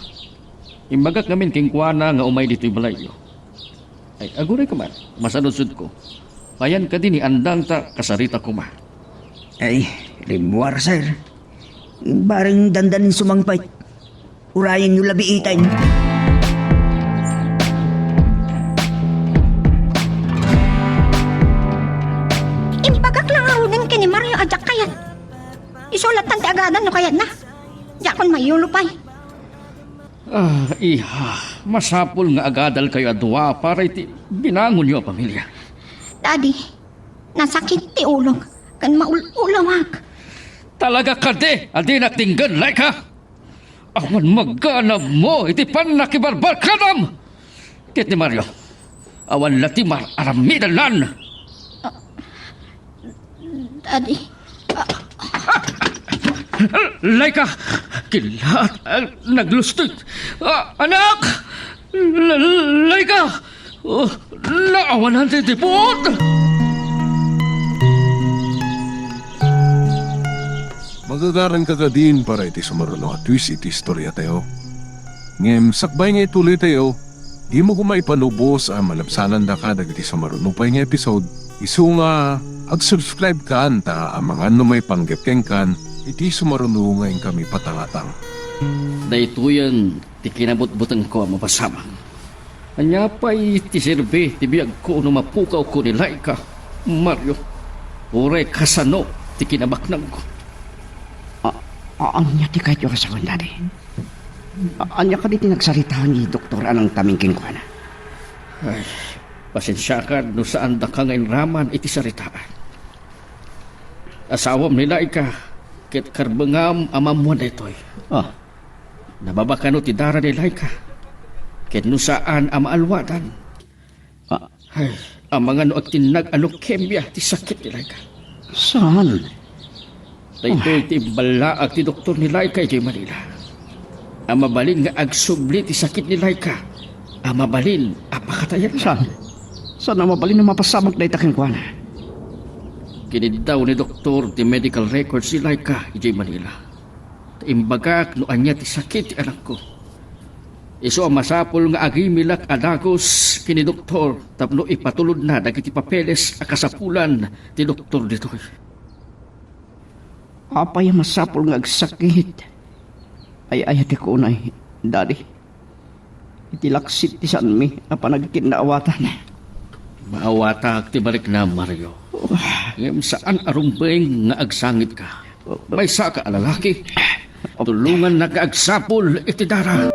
Imbagak ngamin kenkuana nga umay ditoy balayyo. Ay, aguray ka man, masaludsodko. Payan kadi ni Andang ta kasarita koma. Ay, rimmuar, sir. Bareng dandanin sumangpet. Urayenyo labi iten. Imbagak la ngaruden ken ni Mario a diak kayat. Isu lattan ti agadan no kayatna. Diakon mayulo pay. Ah, iha, masapul nga agadalkayo a dua para iti binangonyo a pamilya. Daddy, nasakit ti ulok ken maul-ulawak. Talaga kadi a dinak denggen, Laika? Awan maganabmo iti pannakibarbarkadam! Ket ni Mario, awan la ti mar-aramidennan. Daddy. Laika! Kilaat, ah, naglustik. Ah, anak! La-, Laika! Oh, naawanan ti dipot! Magagaranka kadin para iti sumaruno a twist iti istoriatayo. Ngem sakbay nga ituloytayo, dimo koma ipanubos a malabsanandaka dagiti sumaruno pay nga episode, isu nga ag-subscribe kan ta amangan no maipanggep kenkan iti sumaruno nga inkami patangatang. Daytoyen ti kinabutbutengko a mapasamak. Ania pay ti serbi ti biagko no mapukawko ni Laika, Mario? Uray kasano ti kinabaknangko? A-, a-, ania ti kayatyo a sawen, Daddy? A-, ania kadi ti nagsarita ni Doktor Anang Taming kenkuana? Ay, pasensiakan no saandaka nga inraman iti saritaan. Asawam ni Laika, ket karbengam a maammuan daytoy. Ah. Nababa kano ti dara ni Laika, ket no saan a maalwadan. Ah. Ay, amangan no agtinnag a leukemia ti sakit ni Laika. Saan? Daytoy ti imballaak ti doktor ni Laika idiay Manila. A mabalin nga agsubli ti sakit ni Laika. A mabalin a pakatayenna. Saan? Saan a mabalin a mapasamak dayta kenkuana? Kiniddaw ni doktor ti medical records ni Laika idiay Manila. Ta imbagak no ania ti sakit ti anakko. Isu a masapul nga agimilak a dagus ken ni doktor tapno ipatulodna dagiti papeles a kasapulan ti doktor ditoy. Apay a masapul nga agsakit? Ay-ayatek unay, Daddy. Iti laksit ti saanmi a panagkinnaawatan. Maawatak ti balikna, Mario. Oh. Ngem saan a rumbeng nga agsangitka. Maysaka a lalaki. Tulongannak nga agsapul iti dara.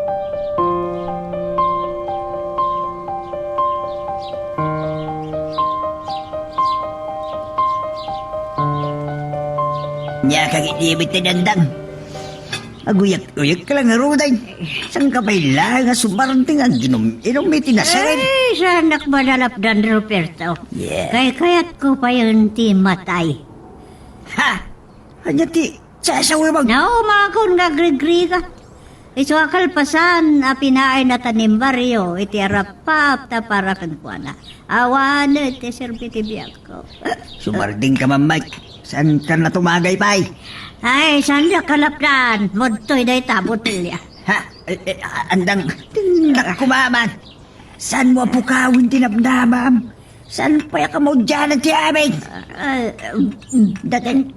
Nia kagidibit ti dandang. Aguyak-uyak ka lang, Ruday. Saan ka pay laeng a sumardeng nga aginum-inum iti nasakit? Ay, saanak madalapdan, Ruperto. Yeah. Kaykayatko payen ti matay. Ha? Ania ti sasawem? Naumakon nga agrigrigat. Isu a kalpasan a pinaayna ta ni Mario iti arap-ap ta para kenkuana. Awan ti serbi ti biagko. Sumardeng ka man, Mike. Saan ka natumagay pay? Ay, saan da kalapdan? Mudtoy dayta botelya. Ha? Eh, eh, andang, tindak ko maman. Saan mo apukawen ti namnamam? Saan pay a kamaudianan ti amin? Ah, dagan.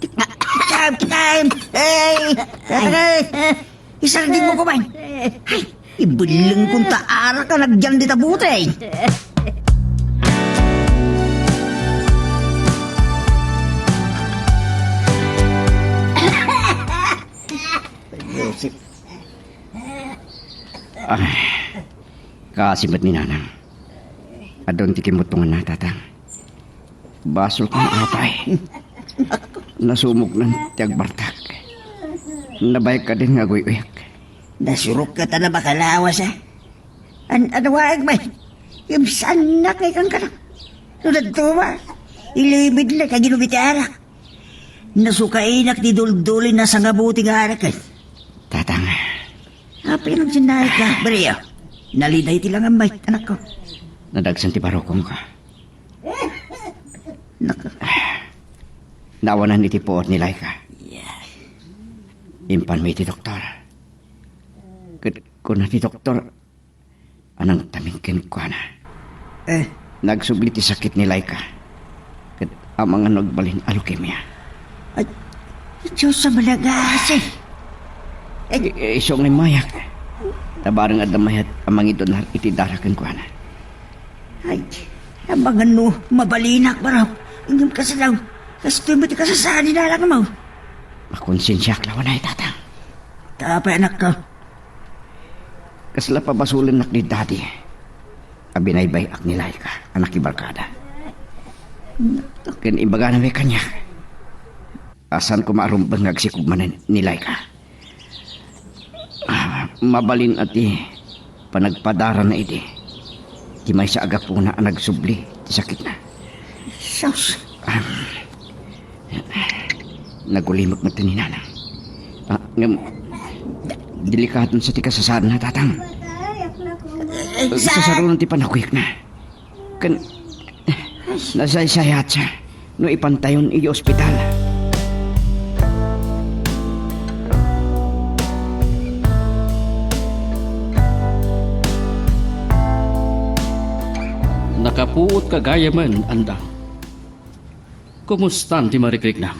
Kitam, kitam! Hey! Hey! Isardeng mo kuman! Ay, ibelleng kun ta arak a nagyan di tabuteng! Ay, Joseph. Ay, kaasi met ni Nanang. Adun ti kimmuttonganna, Tatang. Basol ko nga apay. Nasumognan ti agbartak. Nabayag kadin nga aguy-uyak. Nasurok ka ta nabakalawas, a? An-, anawaag man. Imsannak nga ikan ka na. No dadto ba? Ilimid na kagino iti arak. Nasukainak ti dulduli na sangabuti nga arak, eh. Tatang. Apay nagsinnaay ka, Maria? Naliday ti langammay, anakko. Nadagsen ti barukongko. Nak- Naawanan iti puot ni Laika. Impanmi iti doktor. Ket kuna ti doktor, a nangtaming kenkuana. Eh. Nagsubli ti sakit ni Laika. Ket amangan no agbalin a leukemia. Ay, Diyos a malagasi. Ay. I-, isu nga immayak. Ta bareng adda mayat a mangidunar iti dara kenkuana. Ay, amangan no mabalinak, barok. Ngem kasla, kastoy met ti kasasaan ni nanang mo. Makonsensiak laeng, tatang. Tapay, anakko. Kasla pabasolennak ni Daddy a binaybay-ak ni Laika a nakibarkada. Ken ibagana met kaniak a saan koma a rumbeng nga agsikog manen ni Laika. Ah, mabalin a ti panagpadarana idi ti maysa a gapuna a nagsubli ti sakitna. Sus! Ah, nagulimek met ni nanang. Ah, ngem, delikadonsa ti kasasaadna, tatang. Eh, sa- Sasaruno ti panagkuyogna. Ken, nasaysayatsa no ipantayon iti ospital. Nakapuot ka gayamen, Andang. Kumustan ti marikriknam?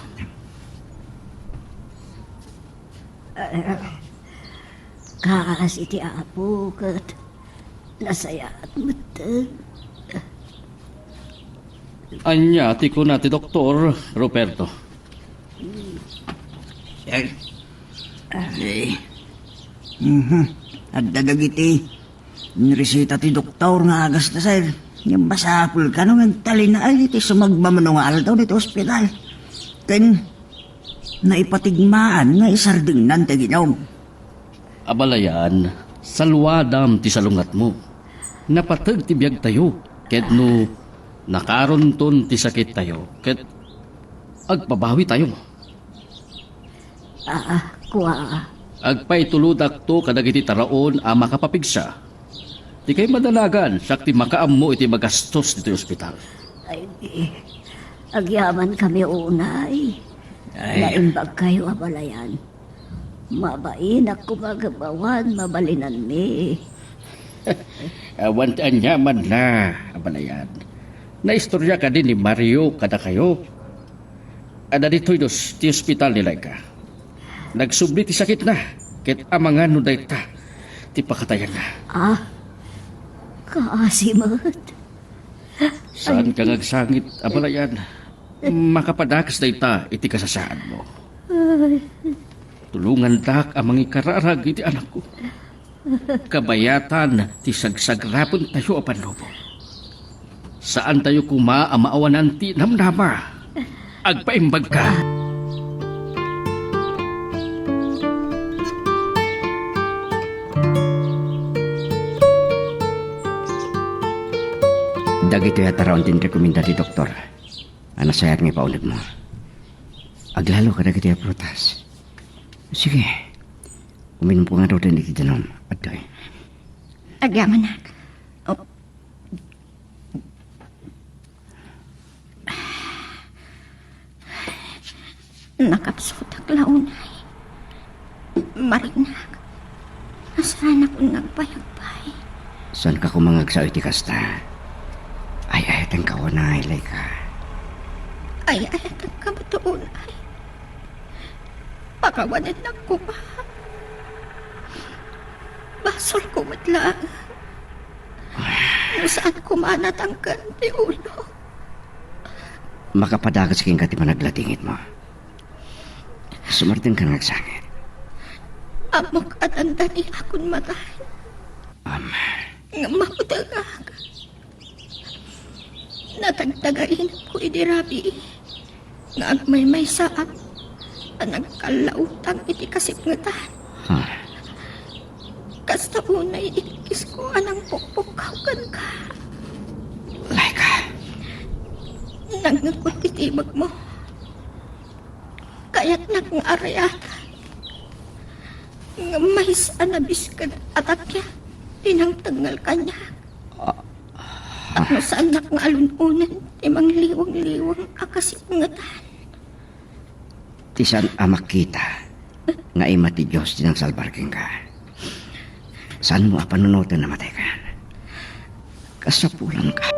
Kaasi ti Apo ket nasayaat metten. Ania ti kuna ti Doktor, Ruperto? Eh, eh, mhm. Adda dagiti inreseta ti doktor nga agasda, sir. Ngem masapul kano nga agtalinaed iti sumagmamano nga aldaw ditoy ospital. Ken naipatigmaan nga isardengnan ti aginom. Abalayan, saluadam ti salungatmo. Napateg ti biagtayo, ket no nakaronton ti sakittayo, ket agpabawitayo. Ah, kua. Agpaitulodakto kadagiti taraon a makapapigsa. Ti kaimadanagan, siak ti makaammo iti magastos ditoy ospital. Ay, agyamankami unay. Ay. Naimbagkayo, abalayan. Mabainak koma gapu awan mabalinanmi. Awan ti aniamanna, abalayan. Naistorya kadi ni Mario kadakayo? Adda ditoy dos ti ospital ni Laika. Nagsubli ti sakitna, ket amangan no dayta ti pakatayanna. Ah, kaasi met. Saanka nga agsangit, abalayan. Makapadakes dayta iti kasasaadmo. Ay. Tulongandak a mangikararag iti anakko. Kabayatan ti sagsagrapentayo a pannubo. Saantayo koma a maawanan ti namnama. Agpaimbagka. Dagitoy a taraon ti inrekomenda ti doktor a nasayaat nga ipaunegmo. Aglalo kadagiti a prutas. Sige, uminumko ngaruden iti danum. Adtoy. Agyamanak. Oh. Nakapsutak la unay. Mariknak. Saanakon nga agpayagpay. Saanka koma nga agsao iti kasta? Ay-ayatenka unay, Laika. Ay-ayatenka met unay. Pakawanennak koma. Basolko met laeng. No saan koma a natangken ti ulo. Makapadakes kenka ti panaglatingitmo. Sumartenka nga agsangit. Ammok a dandaniakon matay. Am. Ngem mabutengak. Natagtagainko idi rabii nga agmaymaysaak a nagkallautang iti kasipngetan. Ha? Kasta unay ikisko a nangpukpukkaw kenka. Laika. Nangngegko ti timekmo. Kayatnak nga arayatan. Ngem maysa a nabiskeg a takiak ti nangtengngel kaniak. Ah, Tapno saannak nga alun-onen ti mangliwang-liwang a kasipngetan. Ti saan a makita nga ima ti Dios ti nangsalbar kenka. Saanmo a panunoten a matayka. Kasapulanka.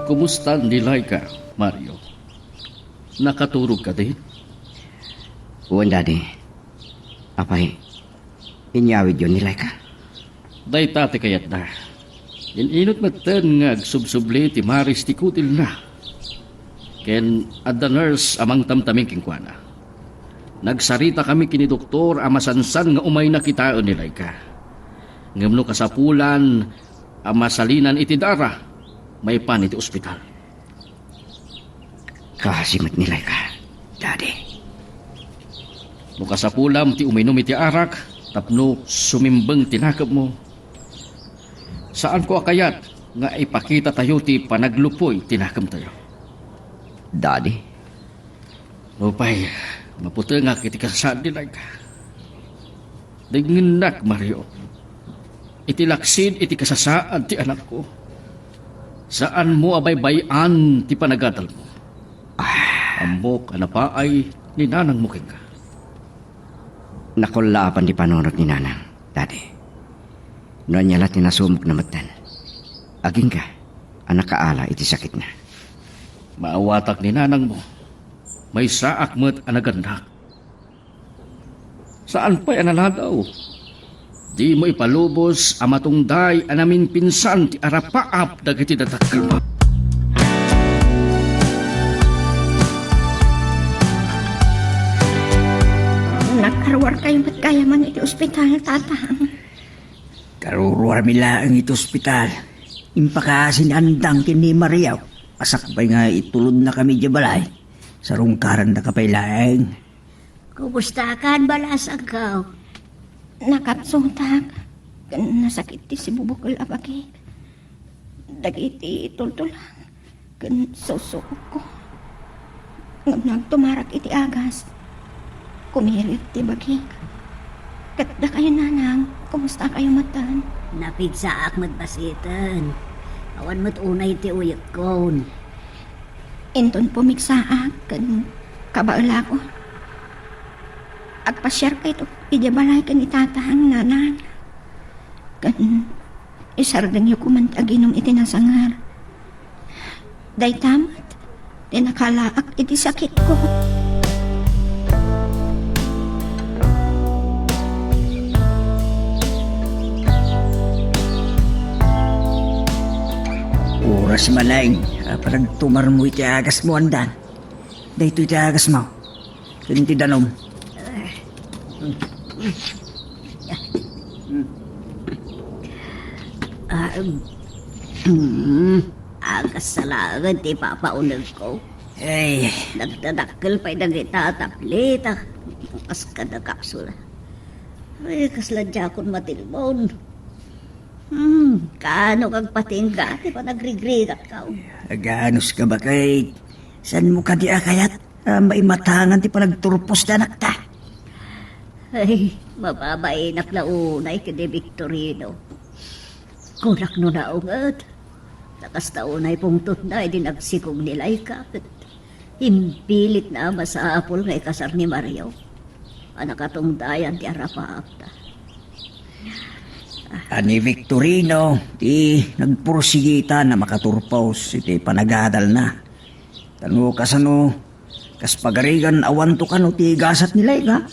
Kumusta ni Laika, Mario? Nakaturog kadi? Wen, Daddy. Apay, inyawidyo ni Laika? Dayta ti kayatna. In-inut metten nga agsubsubli ti maris ti kutilna. Ken adda nurse a mangtamtaming kenkuana. Nagsaritakami ken ni doktor a masansan nga umayna kitaen ni Laika. Ngem no kasapulan a masalinan iti dara, maipan iti ospital. Kaasi met ni Laika, Daddy. No kasapulam ti uminom iti arak tapno sumimbeng ti nakemmo, saanko a kayat nga ipakitatayo ti panaglupoy ti nakemtayo. Daddy? Nupay maputengak iti kasasaad ni Laika, dengngennak, Mario. Iti laksid iti kasasaad ti anakko, saanmo a baybay-an ti panagadalmo. Ammok a napaay ni nanangmo kenka. Nakullaapan ti panunot ni nanang, Daddy. No ania la ti nasumokna metten, agingga a nakaala iti sakitna. Maawatak ni nanangmo. Maysaak met a nagannak. Saan pay a naladaw. Dimo ipalubos a matungday a naminpinsan ti arapaap dagiti dadakkelmo. Nakaruarkayo met gayamen iti ospital, Tatang? Karuruarmi laeng iti ospital. Impakasi ni Andang ken ni Mario a sakbay nga itulodnakami idiay balay, sarungkarannaka pay laeng. Kumustakan, balasangko? Nakapsutak ken nasakit ti sibubukel a bagik. Dagiti tultulang ken susuokko. Ngem no agtumarak iti agas, kumirit ti bagik. Ket dakayo, nanang, kumustakayo metten? Napigsaak met basiten. Awan met unay ti uyekkon. Inton pumigsaak ken kabaelakon, agpasiarkayto idiay balay ken ni Tatang, nanang. Ken isardengyo koma ti aginum iti nasangar. Dayta met ti nakalaak iti sakitko. Oras manen a panagtumarmo iti agasmo, Andang. Daytoy ti agasmo. Ken ti danum. Ah, mm, agas laengen ti papaunegko. Ay. Nagdadakkel pay dagita a tableta. Kas kada kapsula. Ay, kasla diakon matilmon. Hmm, kaano kagpatingga ti panagrigrigatko? Aganos ka, baket? Saanmo kadi a kayat a maimatangan ti panagturpos ti anakta? Ay, mababainak la unay ken ni Victorino. Kunak no naunget, ta kasta unay pungtotna idi nagsigong ni Laika. Imbilitna a masapul nga ikasar ni Mario a nakatungdayan ti arapaapta. A ni Victorino ti nagpursigita a makaturpos iti panagadalna. Ta no kasano, kas pagarigan awanto kano ti gasat ni Laika.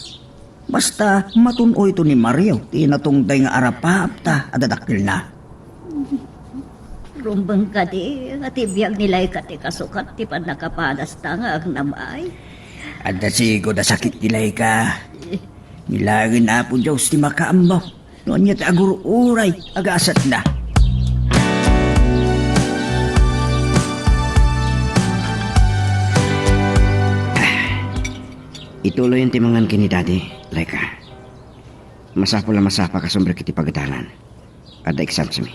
Basta matun-oyto ni Mario ti natungday nga arapaapta a dadakkelna. Rumbeng kadi nga ti biag ni Laika ti kasukat ti pannakapadasta nga agnam-ay? Adda sigud a sakit ni Laika. Ni laengen Apo Dios ti makaammo no ania ti agur-uray a gasatna. Ituloyen ti mangan ken ni Daddy, Laika. Masapul a masapaka sumrek iti pagadalan. Adda examsmi.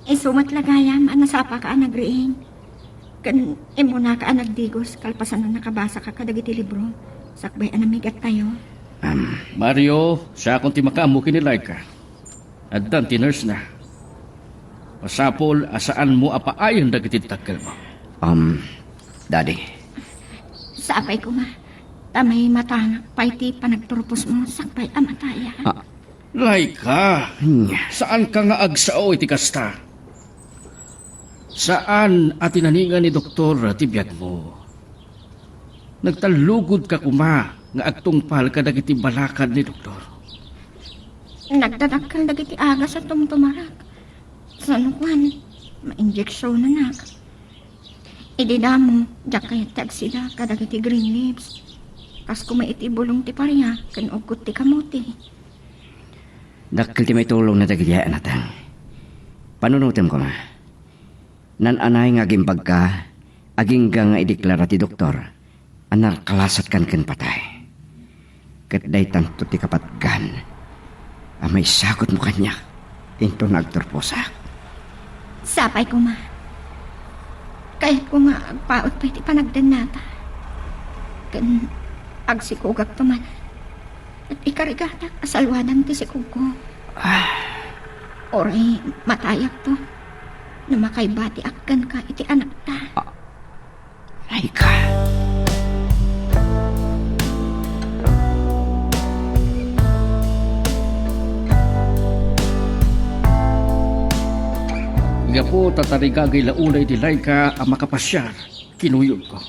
Isu met la gayam a nasapaka a nagriing. Ken immunaka a nagdigos kalpasan a nakabasaka kadagiti libro, sakbay a namigattayo. Am. Mario, siakon ti makaammo ken ni Laika. Addan ti nurse-na. Masapul a saanmo a paayen dagiti dakkelmo. Um, Daddy. Sapay koma, ta maimatangak pay ti panagturposmo sakbay a matayak. Ah. Laika, Nya. Saanka nga agsao iti kasta? Saan a tinaningan ni doktor ti biagmo. Nagtallugodka koma nga agtungpal kadagiti balakad ni doktor. Nagdadakkel dagiti agas a tumtumarak. Saan kuan, mainjeksionanak. Idi damo, diak kayat ti agsida kadagiti green leaves. Kas koma iti bulong ti paria ken uggot ti kamote. Dakkel ti maitulongna dagiti ay anatang. Panunotem koma. Naan-anay nga agimbagka, agingga nga ideklara ti doktor a nakalasatkan ken patay. Ket daytanto ti kapatgan a maisagutmo kaniak inton agturposak. Sapay koma. Kayatko nga agpaut pay ti panagdennata. Ken agsikugakto man. Ket ikarigatak a salwadan ti sikugko. Ah. Uray matayakto no makaibatiak kenka iti anakta. Ah. Laika. Gapu ta tarigagay la unay ti Laika a makapasiar, kinuyogko.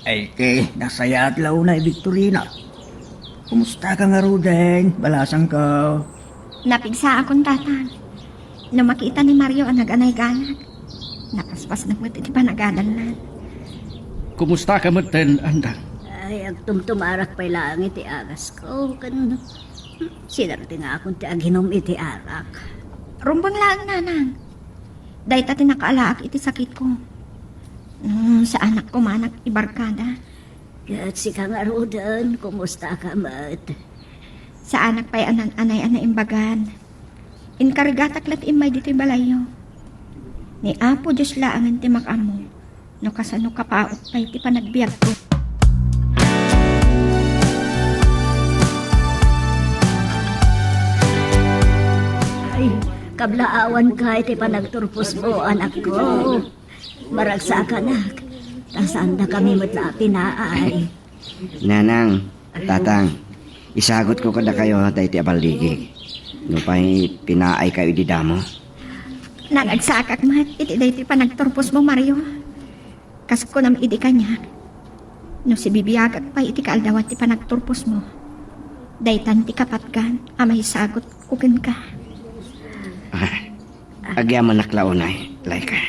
Ay, ket nasayaat la unay, Victorina. Kumustaka ngaruden? Balasangko. Napigsaakon, Tatang. No makita ni Mario a naganayganak, napaspasnek met iti panagadanna. Kumustaka metten, Andang? Ay, agtumtumarak pay laeng iti agasko, ken sinardengakon ti aginum iti arak. Rumbeng laeng, Nanang. Dayta ti nakaalaak iti sakitko. Hmm, saanak komanak ibarkada. Ket sika ngaruden, kumustaka met? Saanak pay a naan-anay a naimbagan. Inkarigatak la ti immay ditoy balayyo. Ni Apo Dios laengen ti makaammo no kasano kapaut pay ti panagbiagko. Ay, kablaawanka iti panagturposmo, anakko. Maragsakanak, ta saandakami met la a pinaay. Nanang, Tatang, isagutko kadakayo daytoy a balligig. Nupay pinaaykayo idi damo. Naragsakak met iti daytoy panagturposmo, Mario. Kas kunam idi kaniak, no sibibiagak pay iti kaaldawan ti panagturposmo, daytan ti kapatgan a maisagutko kenka. Ah, agyamanak la unay, Laika.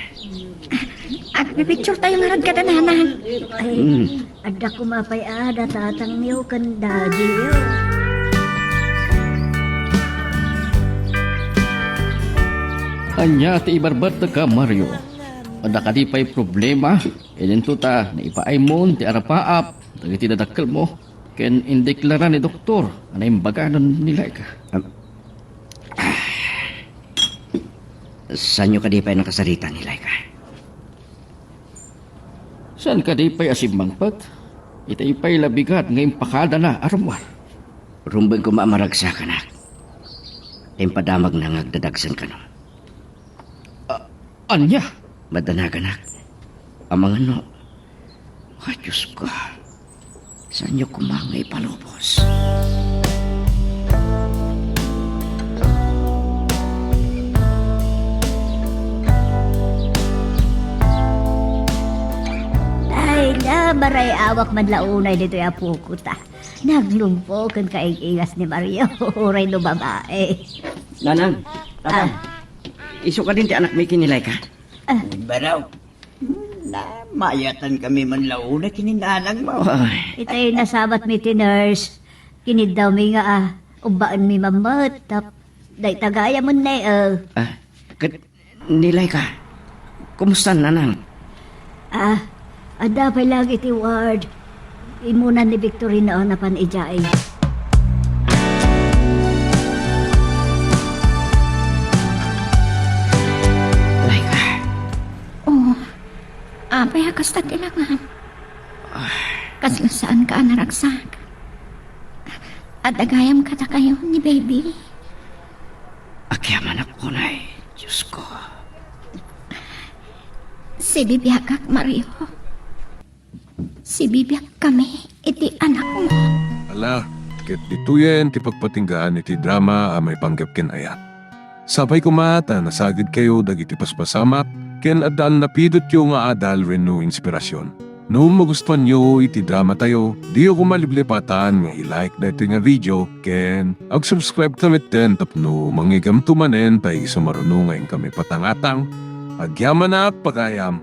Agpipicture tayo ngarud kada, Nanang. Ay, Hmm. Adda koma pay a da tatangyo ken daddyyo. Ania ti ibarbartekka, Mario? Adda kadi pay problema? Idinto ta naipaaymon ti arapaap dagiti dadakkelmo ken indeklara ni doktor a naimbaganan ni Laika. Am, ah. Saanyo kadi pay nakasarita ni Laika? Saan kadi pay a simmangpet? Itay pay la bigat nga impakadana a rummuar. Rumbeng koma a maragsakanak. Impadamagna nga agdadagsen kano. A-, ania? Madanaganak. Amangan no. Ay, Diyos ko. Saanyo koma nga ipalubos? Ay, na, maray-awak man la unay ditoy a puko ta. Naglumpo ken kaig-igas ni Mario, uray no babae. Nanang, Tatang, Ah. Isu kadin ti anakmi ken ni Laika? Ah. Baraw. Na, mayatan kami man la unay ken ni nanangmo. Ay. Itay nasabat mi ti nurse. Kiniddawmi nga, ah, ubbaenmi mammet. Tap, dayta gayam ne, eh. Ah, ket ni Laika, kumusta, Nanang? Ah, adda pay laeng iti ward. Immunan ni Victorino a napan idiay. Laika. Oh, Apay a kasta ti langan? Kasla saanka a naragsak? Adda gayam kadakayo ni baby. Agyamanak unay, Diyos ko. Sibibiagak, Mario. Sibibiagkami iti anakmo. Ala, ket ditoyen ti pagpatinggaan iti drama a maipanggep ken ayat. Sapay koma ta nasagidkayo dagiti paspasamak ken adda a napidotyo nga adal wenno inspirasyon. No magustuanyo iti dramatayo, diyo koma liplipatan nga i-like daytoy nga video ken ag-subscribe ta metten tapno mangigamto manen ta isu maruno nga inkami patangatang. Agyamanak pagayam.